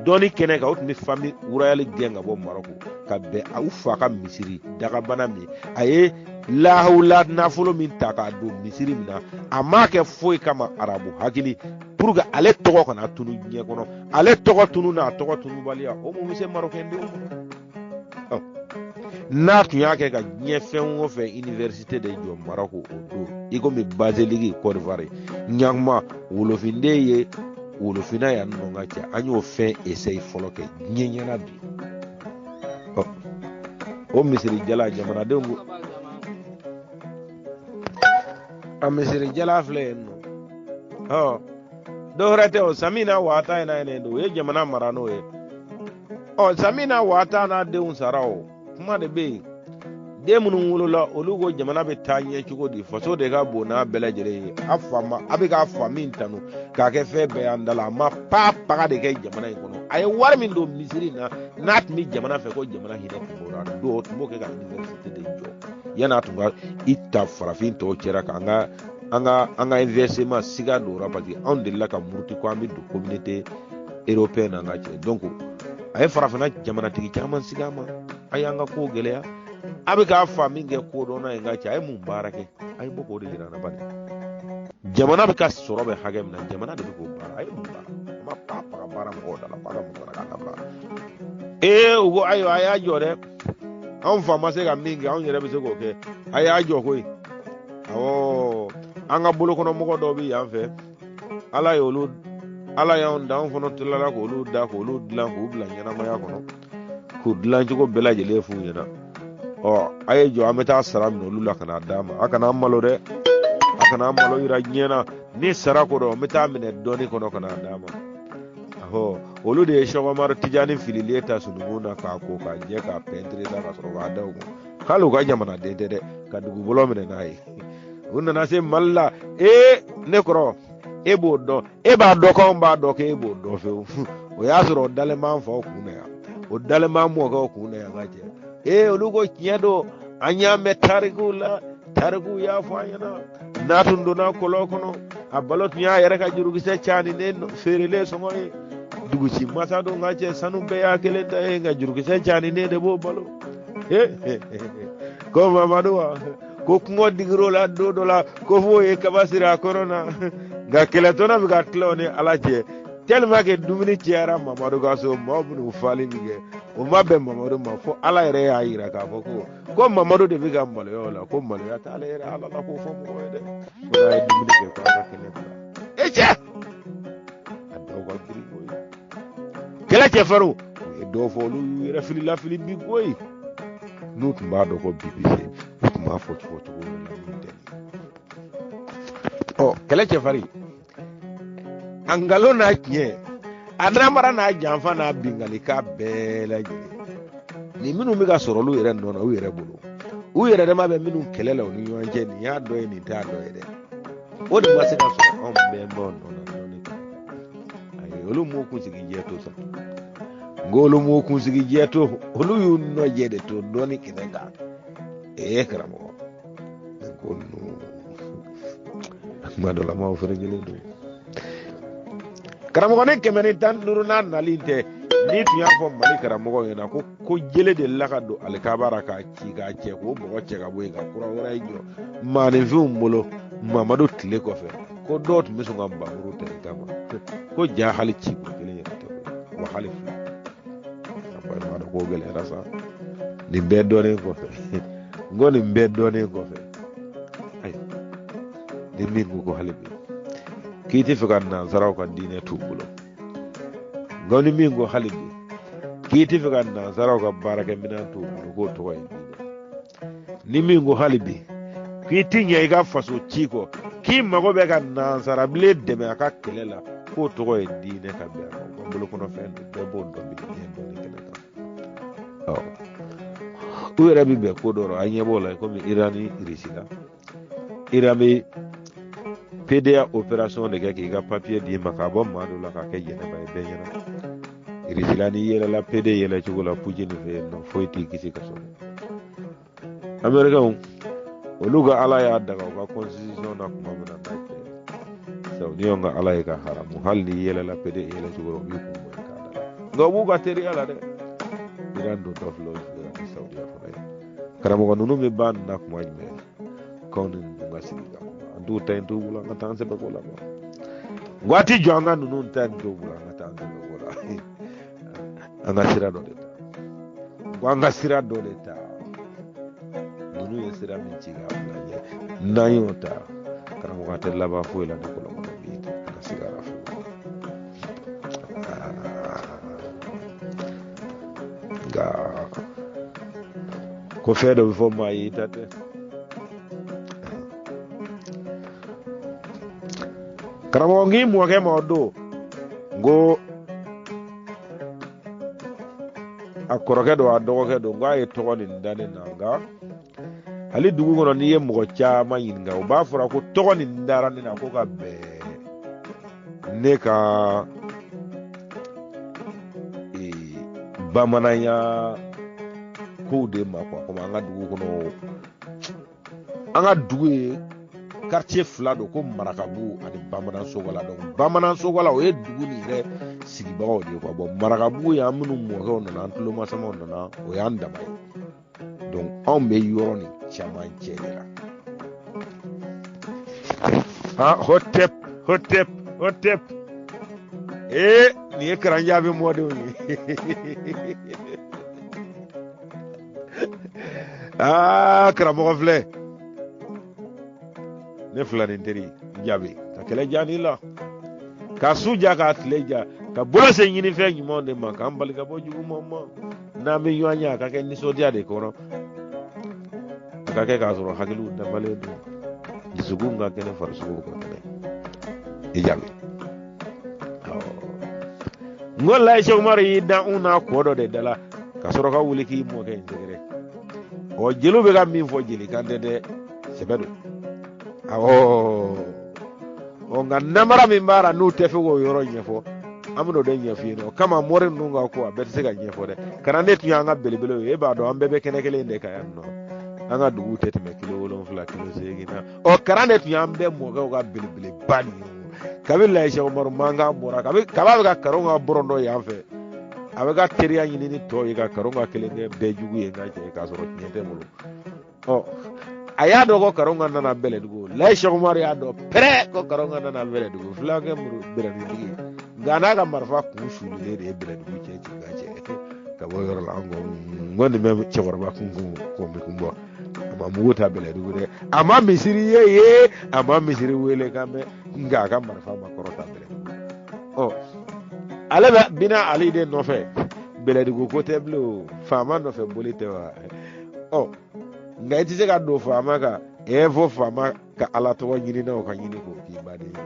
dɔɔni kɛnɛ kan, o tun bɛ famille royale gɛn ka bɔ Marɔku ka bɛn u fa ka misiri dagabana min a ye lahawula nafolo min ta k'a don misiri min na. A m'a kɛ foyi kama, arabu hakili, pour que ale tɔgɔ kana tunu diɲɛ kɔnɔ. Ale tɔgɔ tunu n'a tɔgɔ tunubaliya, o mun bɛ se marɔkɛndenw ma? N'a tun y'a kɛ ka diɲɛ fɛn o fɛn université de jɔ Marɔku o don, i komi Baselique Côte d'Ivoire, ɲakuma wolofinden ye wolofinna yan nɔ, ka cɛ, an y'o fɛn essai fɔlɔ kɛ diɲɛ ɲɛna bi. O misiri jala jamanadenw ko a misiri jala filɛ yen nɔ. Ɔ dɔwɛrɛ tɛ, o Samina Waata in na yen don, o ye jamana mara n'o ye. Ɔ Samina Waata n'a denw sara, o kuma de bɛ yen. Den minnu wolola, olu ko jamana bɛ taa ɲɛ cogo di? Faso de ka bon n'a bɛɛ lajɛlen ye. A fa ma, a bɛ k'a fa min tanu k'a kɛ fɛn bɛɛ y'an da la, a ma pa paga de kɛ jamana in kɔnɔ. A ye wari min don misiri in na, n'a tun bɛ jamana fɛ, ko jamana hinɛ tun b'o la don, o tun b'o kɛ ka université de jɔ yan'a tun ka i ta farafin tɔw cɛra k'an ka an ka an ka investissement siga don o la, parce que anw delila ka muruti ko an bɛ don communauté européenne an ka cɛ. Donc a ye farafinna jamanatigi caman sigi a ma, a y'an ka kow gɛlɛya. A bɛ k'a fa min kɛ kodɔnna ye, n ka cɛ, a ye mun baara kɛ? A ye bɔ k'o de yira an na bani. Jamana bɛ ka sɔrɔ bɛ hakɛ min na, jamana de bɛ k'o baara. A ye mun baara? A ma pa pa ka baara mɔgɔw da la k'a ka mun baara k'a dabila. Ee, u ko ayiwa, a y'a jɔ dɛ, anw fa ma se ka min kɛ, anw yɛrɛ bɛ se k'o kɛ. A y'a jɔ koyi. Awɔ, an ka bolokɔnɔmɔgɔ dɔw bɛ yan fɛ, Ala y'olu, Ala y'anw da, anw fana tilala k'olu da, k'olu dilan, k'u bila ɲɛnamaya kɔnɔ, k'u dilan cogo bɛɛ lajɛlen f'u ɲɛna. Ɔ a ye jɔ, an bɛ taa sara minɛ olu la ka n'a d'a ma. A kana an malo dɛ, a kana an malo yira diɲɛ na. Ni sara ko dɔn, n bɛ taa minɛ dɔɔni kɔnɔ ka n'a d'a ma. Ɔhɔ, olu de ye Sɛki Umaru Tijani fililen ta sununkun na k'a ko k'a jɛ k'a pɛntiri sa ka sɔrɔ k'a da u kun. Hali u ka jamanaden tɛ dɛ, ka dugubolo minɛ n'a ye. U nana se Mali la. Ee, ne kɔrɔ, e b'o dɔn, e b'a dɔn k'anw b'a dɔn k'e b'o dɔn fewu. O y'a sɔrɔ o dalen b'an faw kun na yan, o dalen b'an mɔkɛw kun na yan, ka cɛ. Ee, olu ko tiɲɛ don, an y'a mɛn tarikuw la, tarikuw y'a fɔ an ɲɛna, n'a tun donna kɔlɔn kɔnɔ, a balo tun y'a yɛrɛ ka jurukisɛ caaninen feerelen sɔngɔ ye. Duguci masa don, ka cɛ, sanu bɛɛ y'a kelen ta ye, nka jurukisɛ caaninen de b'o balo. Ko Mamadu wa ko kɔngɔ digir'o la don dɔ la, ko f'o ye kaba siri a kɔnɔ na, nka kɛlɛtɔnɔ bɛ ka tila o ni Ala cɛ. Tellement que dumuni cayara Mamadu ka so, maaw bɛn'u fali min kɛ, o ma bɛn Mamadu ma, fo Ala yɛrɛ y'a yira k'a fɔ ko Mamadu de bɛ ka maloya o la, ko maloya t'ale yɛrɛ Ala la k'o fɔ mɔgɔ ye dɛ. Ko n'a ye dumuni kɛ ko a ka kɛnɛ bila. E cɛ! A dɔw ka girin koyi. Kɛlɛ cɛfarinw, u ye dɔw fɔ, olu y'u yɛrɛ fili lafili bi koyi. N'u tun b'a dɔn ko bi bi se, u tun b'a fɔ cogo cogo la min tɛ nin ye. Ɔ, kɛlɛ cɛfarin, a nkalon n'a tiɲɛ, a namara n'a janfa n'a binkanni bɛɛ lajɛlen, nin minnu bɛ ka sɔrɔ olu yɛrɛ nɔ na u yɛrɛ bolo, u yɛrɛ dama bɛ minnu kɛlɛ la u ni ɲɔgɔn cɛ, nin y'a dɔ ye, nin t'a dɔ ye dɛ. O de ma se ka sɔrɔ anw bɛnbaw nɔ na dɔɔni. Ayi, olu m'u kunsigi jɛ to sa. N ko olu m'u kunsigi jɛ to, olu y'u nɔ jɛ de to dɔɔni kɛnɛ kan. Ee karamɔgɔ, ko ninnu kuma dɔ la maaw ferekelen don. Karamɔgɔ, ni 115nan nali tɛ, n'i tun y'a fɔ Mali karamɔgɔw ɲɛna ko jele delila ka don alikaba ra k'a ci k'a cɛ k'o bɔgɔ cɛ ka bɔ yen ka kura wɛrɛ jɔ maaninfinw bolo Mamadu tile kɔfɛ, ko dɔw tun bɛ sɔn ka npanmuru ta i kama, ko ja hali ci ko kelen yɛrɛ tɛ koyi, wa hali fila. A ko i m'a dɔn k'o gɛlɛyara sa. Nin bɛɛ dɔnnen kɔfɛ, n ko nin bɛɛ dɔnnen kɔfɛ, ayi, ni min ko hali bi k'i tɛ fɛ ka nansaraw ka diinɛ t'u bolo, nka ni min ko hali bi k'i tɛ fɛ ka nansaraw ka baarakɛminɛn t'u bolo, k'o tɔgɔ ye diinɛ. Ni min ko hali bi k'i ti ɲɛ i ka faso ci kɔ, k'i mago bɛ ka nansarabilen dɛmɛ a ka kɛlɛ la, k'o tɔgɔ ye diinɛ ka bɛn a ma, u ka bolokɔnɔfɛn don, bɛɛ b'o dɔn bi diɲɛ dɔnni kɛnɛ kan. Ɔ, u yɛrɛ bɛ bɛn ko dɔ rɔ, an ɲɛ b'o la komi Iran ni Irisi la. Iran bɛ PDA opération de kɛ k'i ka papier d'i ma k'a bɔ maa dɔ la k'a kɛ jɛnɛba ye bɛɛ ɲɛna. Irisi la, n'i yɛlɛla PD yɛlɛ cogo la Putin fɛ yen nɔ, foyi t'i kisi kaso ma. Américains, olu ka ala y'a daga u ka constitution na kuma min na n'a cɛ sabu n'i y'anw ka ala ye ka haramu, hali n'i yɛlɛla PD yɛlɛ cogo la, u b'i kun bɔ i k'a da la. Nka u b'u ka teriya la dɛ. Iran dontɔ filɛ o fili ni Saudiya fana ye. Karamɔgɔ ninnu bɛ ban nin na kuma jumɛn? K'anw ni ninnu ka sigi ka kuma, an t'u ta in t'u bolo, an ka taa an sɛbɛ ko la. Waati jɔ, an ka ninnu ta in t'u bolo, an ka taa an sɛbɛ ko la. An ka sira dɔ de ta, ko an ka sira dɔ de ta. Ninnu ye sira min ci k'a bila ɲɛ, n'an y'o ta, karamɔgɔ, a tɛ laban foyi la ni kɔlɔn kɔnɔ bin tɛ. An ka sigi ara foyi. Nka ko fɛn dɔ bɛ fɔ maa ye, i ta tɛ. Karamɔgɔ, n k'i mɔkɛ ma o don, n ko a kɔrɔkɛ don, a dɔgɔkɛ don, n k'a ye tɔgɔ nin da ne na. Nka hali dugu kɔnɔ, n'i ye mɔgɔ caman ɲininka, u b'a fɔra ko tɔgɔ nin dara ne na ko ka bɛn ne ka bamananya kow de ma quoi. Komi an ka dugu kɔnɔ, an ka dugu ye quartier fila don, ko Marakabugu ani Bamanan Sokala. Donc Bamanan Sokala, o ye dugu nin yɛrɛ sigibagaw de ye quoi. Bon, Marakabugu ye an minnu mɔkɛw nana, an tulomasamaw nana, o y'an dama ye. Donc anw bɛ yɔrɔ nin camancɛ de la. Ha, hotep hotep hotep, ee nin ye karanjaabi mɔdenw ye. Aa karamɔgɔ filɛ, ne filanin teri jaabi ka kɛlɛ diya ni la, ka su ja k'a tile ja, ka bolo se ɲinifɛn ɲumanw de ma, k'an bali ka bɔ juguman ma. N'an bɛ ɲɔgɔn ye, a ka kɛ nisɔndiya de kɔnɔ, a ka kɛ k'a sɔrɔ hakiliw dafalen don, dusukun ka kɛnɛ, farisogo ka kɛnɛ. I jaabi n ko layi Sɛki Umaru y'i da n na kɔ dɔ de da la ka sɔrɔ ka wuli k'i mɔkɛ in sɛgɛrɛ. Ɔ, jeliw bɛ ka min fɔ, jelikan tɛ dɛ, sɛbɛ don. Awɔ, ɔ, nka namara min b'a la, n'u tɛ fɛ k'o yɔrɔ ɲɛfɔ, an bɛn'o de ɲɛf'i ɲɛna. O kama mori ninnu ka ko a bɛɛ tɛ se ka ɲɛfɔ dɛ. Kalanden tun y'an ka belebelew ye, e b'a dɔn an bɛɛ bɛ kɛnɛ kelen de kan yan nɔ. An ka dugu tɛ tɛmɛ kilo 7, kilo 8 na. Ɔ, karan de tun y'an bɛɛ mɔkɛw ka belebeleba nin ye. Kabi layi Sɛki Umaru mankan bɔra, kabi kaba bɛ ka karon ka bɔrɔntɔ yan fɛ, a bɛ ka teriya ɲini ni tɔw ye ka karon ka kelen kɛ bɛɛ jugu ye, n ka cɛ, k'a sɔrɔ tiɲɛ tɛ bolo. Ɔ, a y'a dɔn ko karon ka nana Bɛlɛdugu. Layi Sɛki Umaru y'a dɔn pɛrɛ ko karon ka nana Bɛlɛdugu. Fulakɛ muru bɛlɛdugutigi Nka n'a ka marifa kun sulilen de ye Bɛlɛdugu cɛ ci ka cɛ ka bɔ yɔrɔ la. An ko n ko nin bɛ cɛkɔrɔba kun kun kun bɛ kun bɔ. A ma mugu ta Bɛlɛdugu dɛ, a ma misiri ye ye, a ma misiri wele kan mɛn, nka a ka marifa ma kɔrɔta Bɛlɛdugu. Ɔ ale bɛ Bina Ali de nɔfɛ, Bɛlɛdugu ko tɛ bilen o, faama nɔfɛ boli tɛ wa? Ɔ nka i tɛ se ka don faama kan ɛ fo faama ka Ala tɔgɔ ɲini na o ka ɲini k'o k'i baden ye.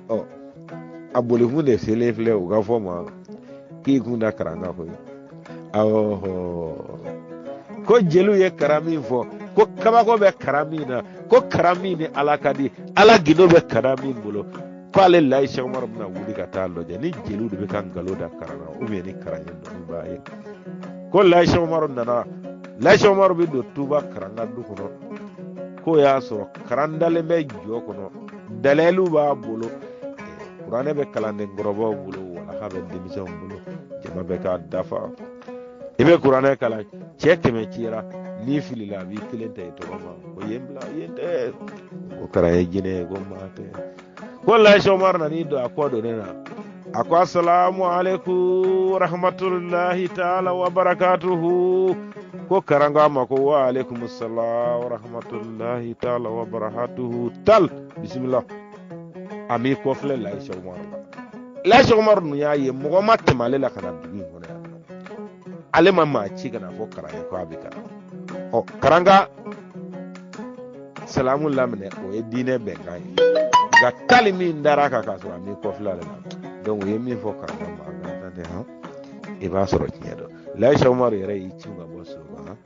Ɔ a bolikun de selen filɛ u ka fɔ ma k'i kun da karan kan koyi. Awɔ, ko jeliw ye karan min fɔ, ko kabako bɛ karan min na, ko karan min ni Ala ka di, Ala gindo bɛ karan min bolo, ko ale Layi Sɛki Umaru bɛna wuli ka taa lajɛ ni jeliw de bɛ ka nkalon da karan na ou bien ni karan ye dɔnnibaa ye. Ko Layi Sɛki Umaru nana, Layi Sɛki Umaru bɛ don Tuba karan ka du kɔnɔ, k'o y'a sɔrɔ karan dalen bɛ jɔ kɔnɔ, dalayilu b'a bolo, kuranɛ bɛ kalanden kɔrɔbaw bolo, walaha bɛ denmisɛnw bolo, jama bɛ k'a dafa. I bɛ kuranɛ kalan, cɛ 100 cira, n'i filila a b'i kelen ta i tɔgɔ ma ko yen bila yen tɛ, ko karan ye jinɛ ye, ko maa tɛ. Ko Layi Sɛki Umaru nan'i don a kɔ donnen na, a ko asalamu aleykum rahmatulahi taala wa barakatuhu. Ko karan ko a ma ko wa aleykum salam wa rahmatulahi taala wa barakatuhu. Tal bisimila. A m'i kɔfilɛ Layi Sɛki Umaru la. Layi Sɛki Umaru dun y'a ye mɔgɔ ma tɛmɛ ale la ka na dugu in kɔnɔ yan nɔ, ale ma maa ci ka na fɔ karan ye ko a bɛ ka na. Ɔ karan ka salamu laminɛ, o ye diinɛ bɛnkan ye, nka tali min dara a kan k'a sɔrɔ a m'i kɔfilɛ ale la, donc u ye min fɔ karan ka maa gansan tɛ han, i b'a sɔrɔ tiɲɛ don. Layi Sɛki Umaru yɛrɛ y'i cun ka bɔ so kan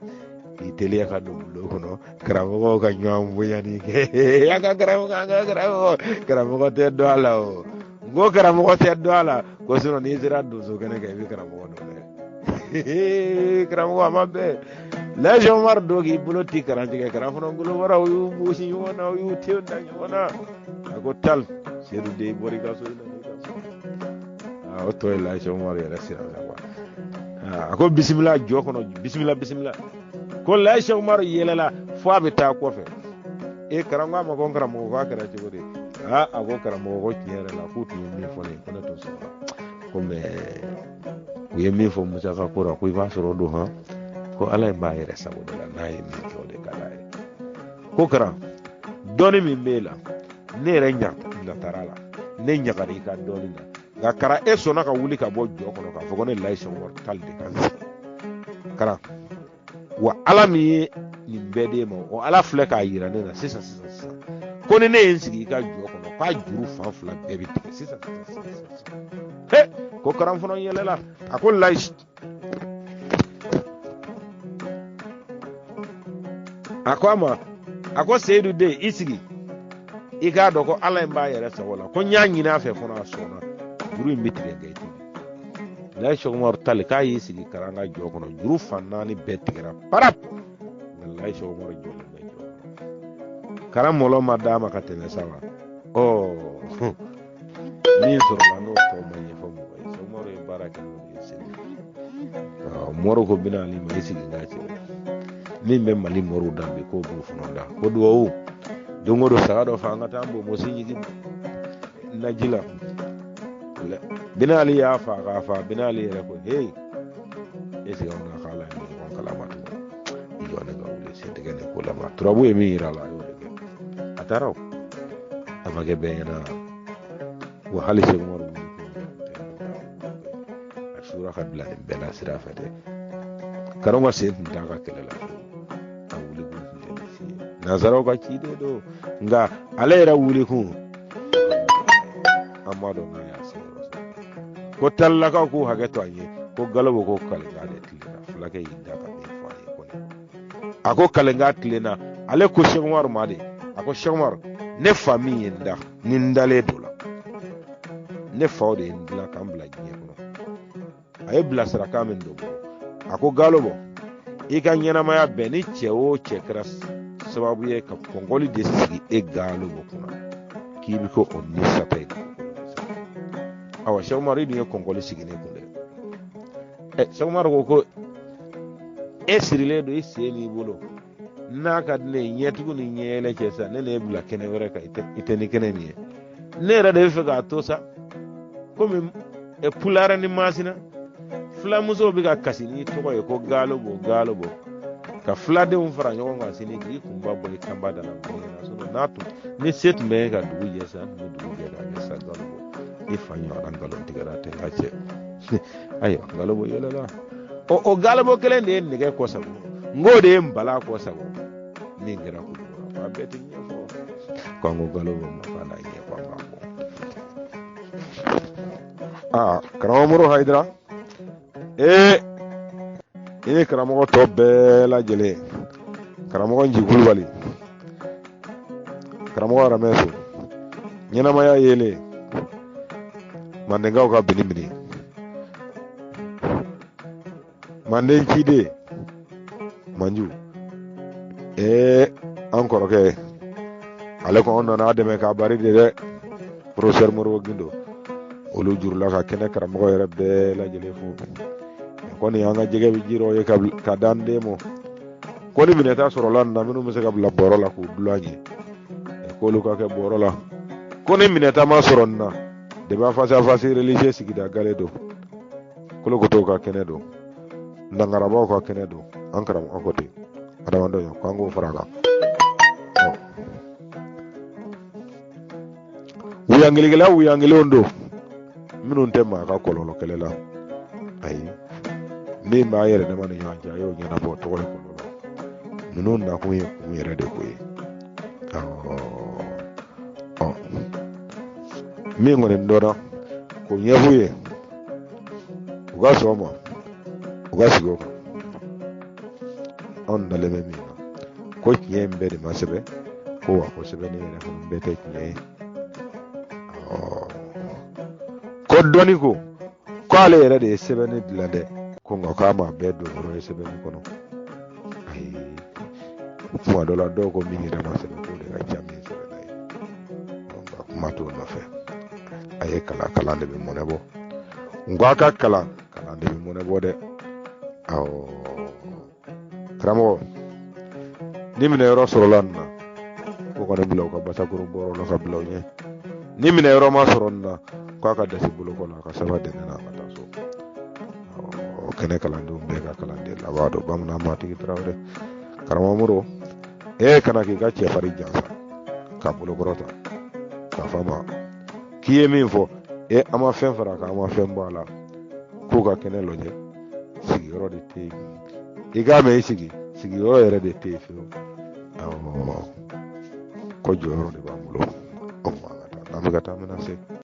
k'i teliya ka don bulon kɔnɔ, karamɔgɔw ka ɲɔgɔn bonyani kɛ, an ka karamɔgɔ, an ka karamɔgɔ, karamɔgɔ tɛ dɔn a la o. N ko karamɔgɔ tɛ dɔn a la ko sinɔn n'i sera donso kɛnɛ kan i bɛ karamɔgɔ dɔn dɛ. Karamɔgɔ a ma bɛn. Layi Sɛki Umaru don k'i bolo ti karan tigɛ, karan fana ngolo wara, u y'u gosi ɲɔgɔn na, u y'u ten da ɲɔgɔn na. A ko tal Seyidu den, i bɔra i ka so, i nana i ka so. O tɔ ye Layi Sɛki Umaru yɛrɛ siran la kuwa. A ko bisimila jɔ kɔnɔ, bisimila bisimila. Ko Layi Sɛki Umaru yɛlɛla fo a bɛ taa kɔfɛ. E karan ko a ma ko n karamɔgɔ, k'a kɛra cogo di? Aa a ko karamɔgɔ, ko tiɲɛ yɛrɛ la k'u tun ye min fɔ ne ye ko ne tun sɔnna ko mɛ u ye min fɔ Musa ka ko la, ko i b'a sɔrɔ o don han, ko Ala in b'a yɛrɛ sago de la, n'a ye min kɛ o de ka d'a ye. Ko karan, dɔnni min b'e la, ne yɛrɛ natara la, ne ɲagara i ka dɔnni na, nka karan e sɔnna ka wuli ka bɔ jɔ kɔnɔ k'a fɔ ko ne Layi Sɛki Umaru tali de ka n sigi karan. Wa Ala min ye nin bɛɛ d'e ma, o Ala filɛ k'a yira ne na sisan sisan sisan ko ni ne ye n sigi i ka jɔ kɔnɔ, k'a juru fan fila bɛɛ bɛ tigɛ sisan sisan sisan sisan. He ko karan fana yɛlɛla, a ko Layi, a ko a ma, a ko Seyidu den, i sigi i k'a dɔn ko Ala in b'a yɛrɛ sago la, ko n y'a ɲini a fɛ fana a sɔnna, juru in bɛ tigɛ nka i tɛ bin. Layi Sɛki Umaru tali k'a y'i sigi karan ka jɔ kɔnɔ, juru fan naani bɛɛ tigɛra parap, nka Layi Sɛki Umaru jɔlen bɛ jɔ kɔnɔ. Karan mɔlɔ ma d'a ma ka tɛmɛ sa wa? Ɔ min sɔrɔla n'o tɔ ma ɲɛfɔ mɔgɔ ye, Sɛki Umaru ye baara kɛ n'o de ye Segu. Mɔri ko Bina Ali ma, i sigi n k'a cɛ min bɛ Mali mɔriw da bi, k'o b'o fana da, ko duwawu don o don saga dɔ fa an ka taa an bonbonsi ɲigin naji la. Bina Ali y'a fa k'a fa, Bina Ali yɛrɛ ko hey, est-ce que anw n'a k'ala ye ɲɔgɔn kalama tugun, i jɔ ne ka wuli sen tigɛ nin ko la ma. Turabu ye min yira a la, a y'o de kɛ, a taara o a ma kɛ bɛɛ ɲɛna wa. Hali Sɛki Umaru wuli a sura ka bila nin bɛɛ la sira fɛ dɛ. Karan ka sen tun t'a ka kɛlɛ la, a wuli kun tun tɛ nin si ye, nansaraw ka ci de don, nka ale yɛrɛ wuli kun an b'a dɔn n'a y'a se yɔrɔ sɔrɔ. Ko talilakaw k'u hakɛ to an ye, ko Galobo ko kalenka de tilenna, fulakɛ y'i da ka min fɔ a ye ko nin, a ko kalenka tilenna. Ale ko Sɛki Umaru ma de, a ko Sɛki Umaru, ne fa min ye n da ni n dalen don la, ne faw de ye n dilan ka n bila diɲɛ kɔnɔ, a ye bilasirakan min don bɔ, a ko Galobo, i ka ɲɛnamaya bɛɛ ni cɛ o cɛ kɛra sababu ye ka kɔnkɔli de sigi e Galobo kunna, k'i bɛ kɛ o ni sata ye. Awa Sɛki Umaru, i dun ye kɔnkɔli sigi ne kun dɛ. Ɛ Sɛki Umaru ko ko e sirilen don i sen n'i bolo, n'a ka di ne ye ɲɛtugu ni ɲɛyɛlɛ cɛ sa, ne n'e bila kɛnɛ wɛrɛ kan, i tɛ ni kɛnɛ min ye, ne yɛrɛ de bɛ fɛ k'a to sa. Komi Pulara ni Masina fulamusow bɛ ka kasi n'i tɔgɔ ye ko galobo galobo, ka fuladenw fara ɲɔgɔn kan sini k'i kunba bɔ i kanba da la bɛɛ ɲɛna. N'a tun ni se tun bɛ e ka dugu jɛ sa, tun bɛ dugu jɛ k'a kɛ sa galobo i fa ɲɔgɔnna nkalon tigɛra tɛ n ka cɛ. Ayiwa, galobo yɛlɛla. O galobo kelen de ye nɛgɛ kɔsago, n k'o de ye nbala kɔsago min kɛra Kulukɔrɔ, a bɛɛ tɛ ɲɛfɔ. Ko an ko galobo ma k'a n'a ɲɛ ko an k'a bɔ. Aa, karamɔgɔ Moro Hayidara, ee, i ni karamɔgɔ tɔ bɛɛ lajɛlen, karamɔgɔ Nji Kulubali, karamɔgɔ Aramɛso, ɲɛnamaya yeelen, mandenkaw ka binibini, manden ciden manju, ee, an kɔrɔkɛ ale ko an nana a dɛmɛ k'a bari de dɛ, professeur Modibo Gindo, olu jurula ka kɛnɛ karamɔgɔ yɛrɛ bɛɛ lajɛlen fo. Kɔni an ka jɛgɛ bɛ ji rɔ ye ka d'an den ma. Ko ni minɛta sɔrɔla nin na, minnu bɛ se ka bila bɔrɔ la k'u dulon ɲɛ, k'olu ka kɛ bɔrɔ la. Ko ni minɛta ma sɔrɔ nin na, débat face à face religieux sigida gale don, kolokotow ka kɛnɛ don, nangarabaw ka kɛnɛ don. An karamɔgɔ ko ten, adamadenw ye ko an k'o fara a kan. Wuyangelikɛla wuyangelenw don minnu tɛ maa ka kɔlɔlɔ kɛlɛ la. Ayi, min b'a yɛrɛ dama ni ɲɔgɔn cɛ, a y'o ɲɛnabɔ, tɔgɔ ye kɔlɔlɔ. Ninnu nakun ye kun yɛrɛ de ko ye. Ɔ, min kɔni dɔnna k'o ɲɛf'u ye, u ka sɔn o ma, u ka sigi o kan. Anw dalen bɛ min na, ko tiɲɛ in bɛɛ de ma sɛbɛn, ko wa ko sɛbɛnni yɛrɛ fana bɛɛ tɛ tiɲɛ ye. Ko dɔnni ko k'ale yɛrɛ de ye sɛbɛnni dilan dɛ, ko nka k'a ma bɛɛ don yɔrɔ ye sɛbɛnni kɔnɔ. Ayi, kuma dɔ la dɔw ko min yɛrɛ ma sɛbɛn, k'o de ka ca min sɛbɛnna ye. Nka kuma t'o nɔfɛ. A ye kalan, kalan de bɛ mɔnɛ bɔ. N ko a ka kalan, kalan de bɛ mɔnɛ bɔ dɛ. Awɔ, karamɔgɔ, ni minɛyɔrɔ sɔrɔla nin na, ko ka ne bila u ka basakoro bɔrɔ la ka bila u ɲɛ. Ni minɛyɔrɔ ma sɔrɔ nin na, k'a ka dasi bolokɔ la, a ka saba dɛmɛ na, a ka taa so. Kɛnɛ kalandenw bɛɛ ka kalanden laban don, bamanan maatigi tarawele. Karamɔgɔ Moro, e kana k'i ka cɛfarin jansa ka bolokɔrɔ ta k'a fɔ a ma k'i ye min fɔ, e, an ma fɛn fara a kan, an ma fɛn bɔ a la. K'u ka kɛnɛ lajɛ, sigiyɔrɔ de tɛ yen. I k'a mɛn, i sigi, sigiyɔrɔ yɛrɛ de tɛ yen fiyewu. Awɔ, ko jɔyɔrɔ de b'an bolo. O tuma an ka taa, n'an bɛ ka taa, an bɛna se.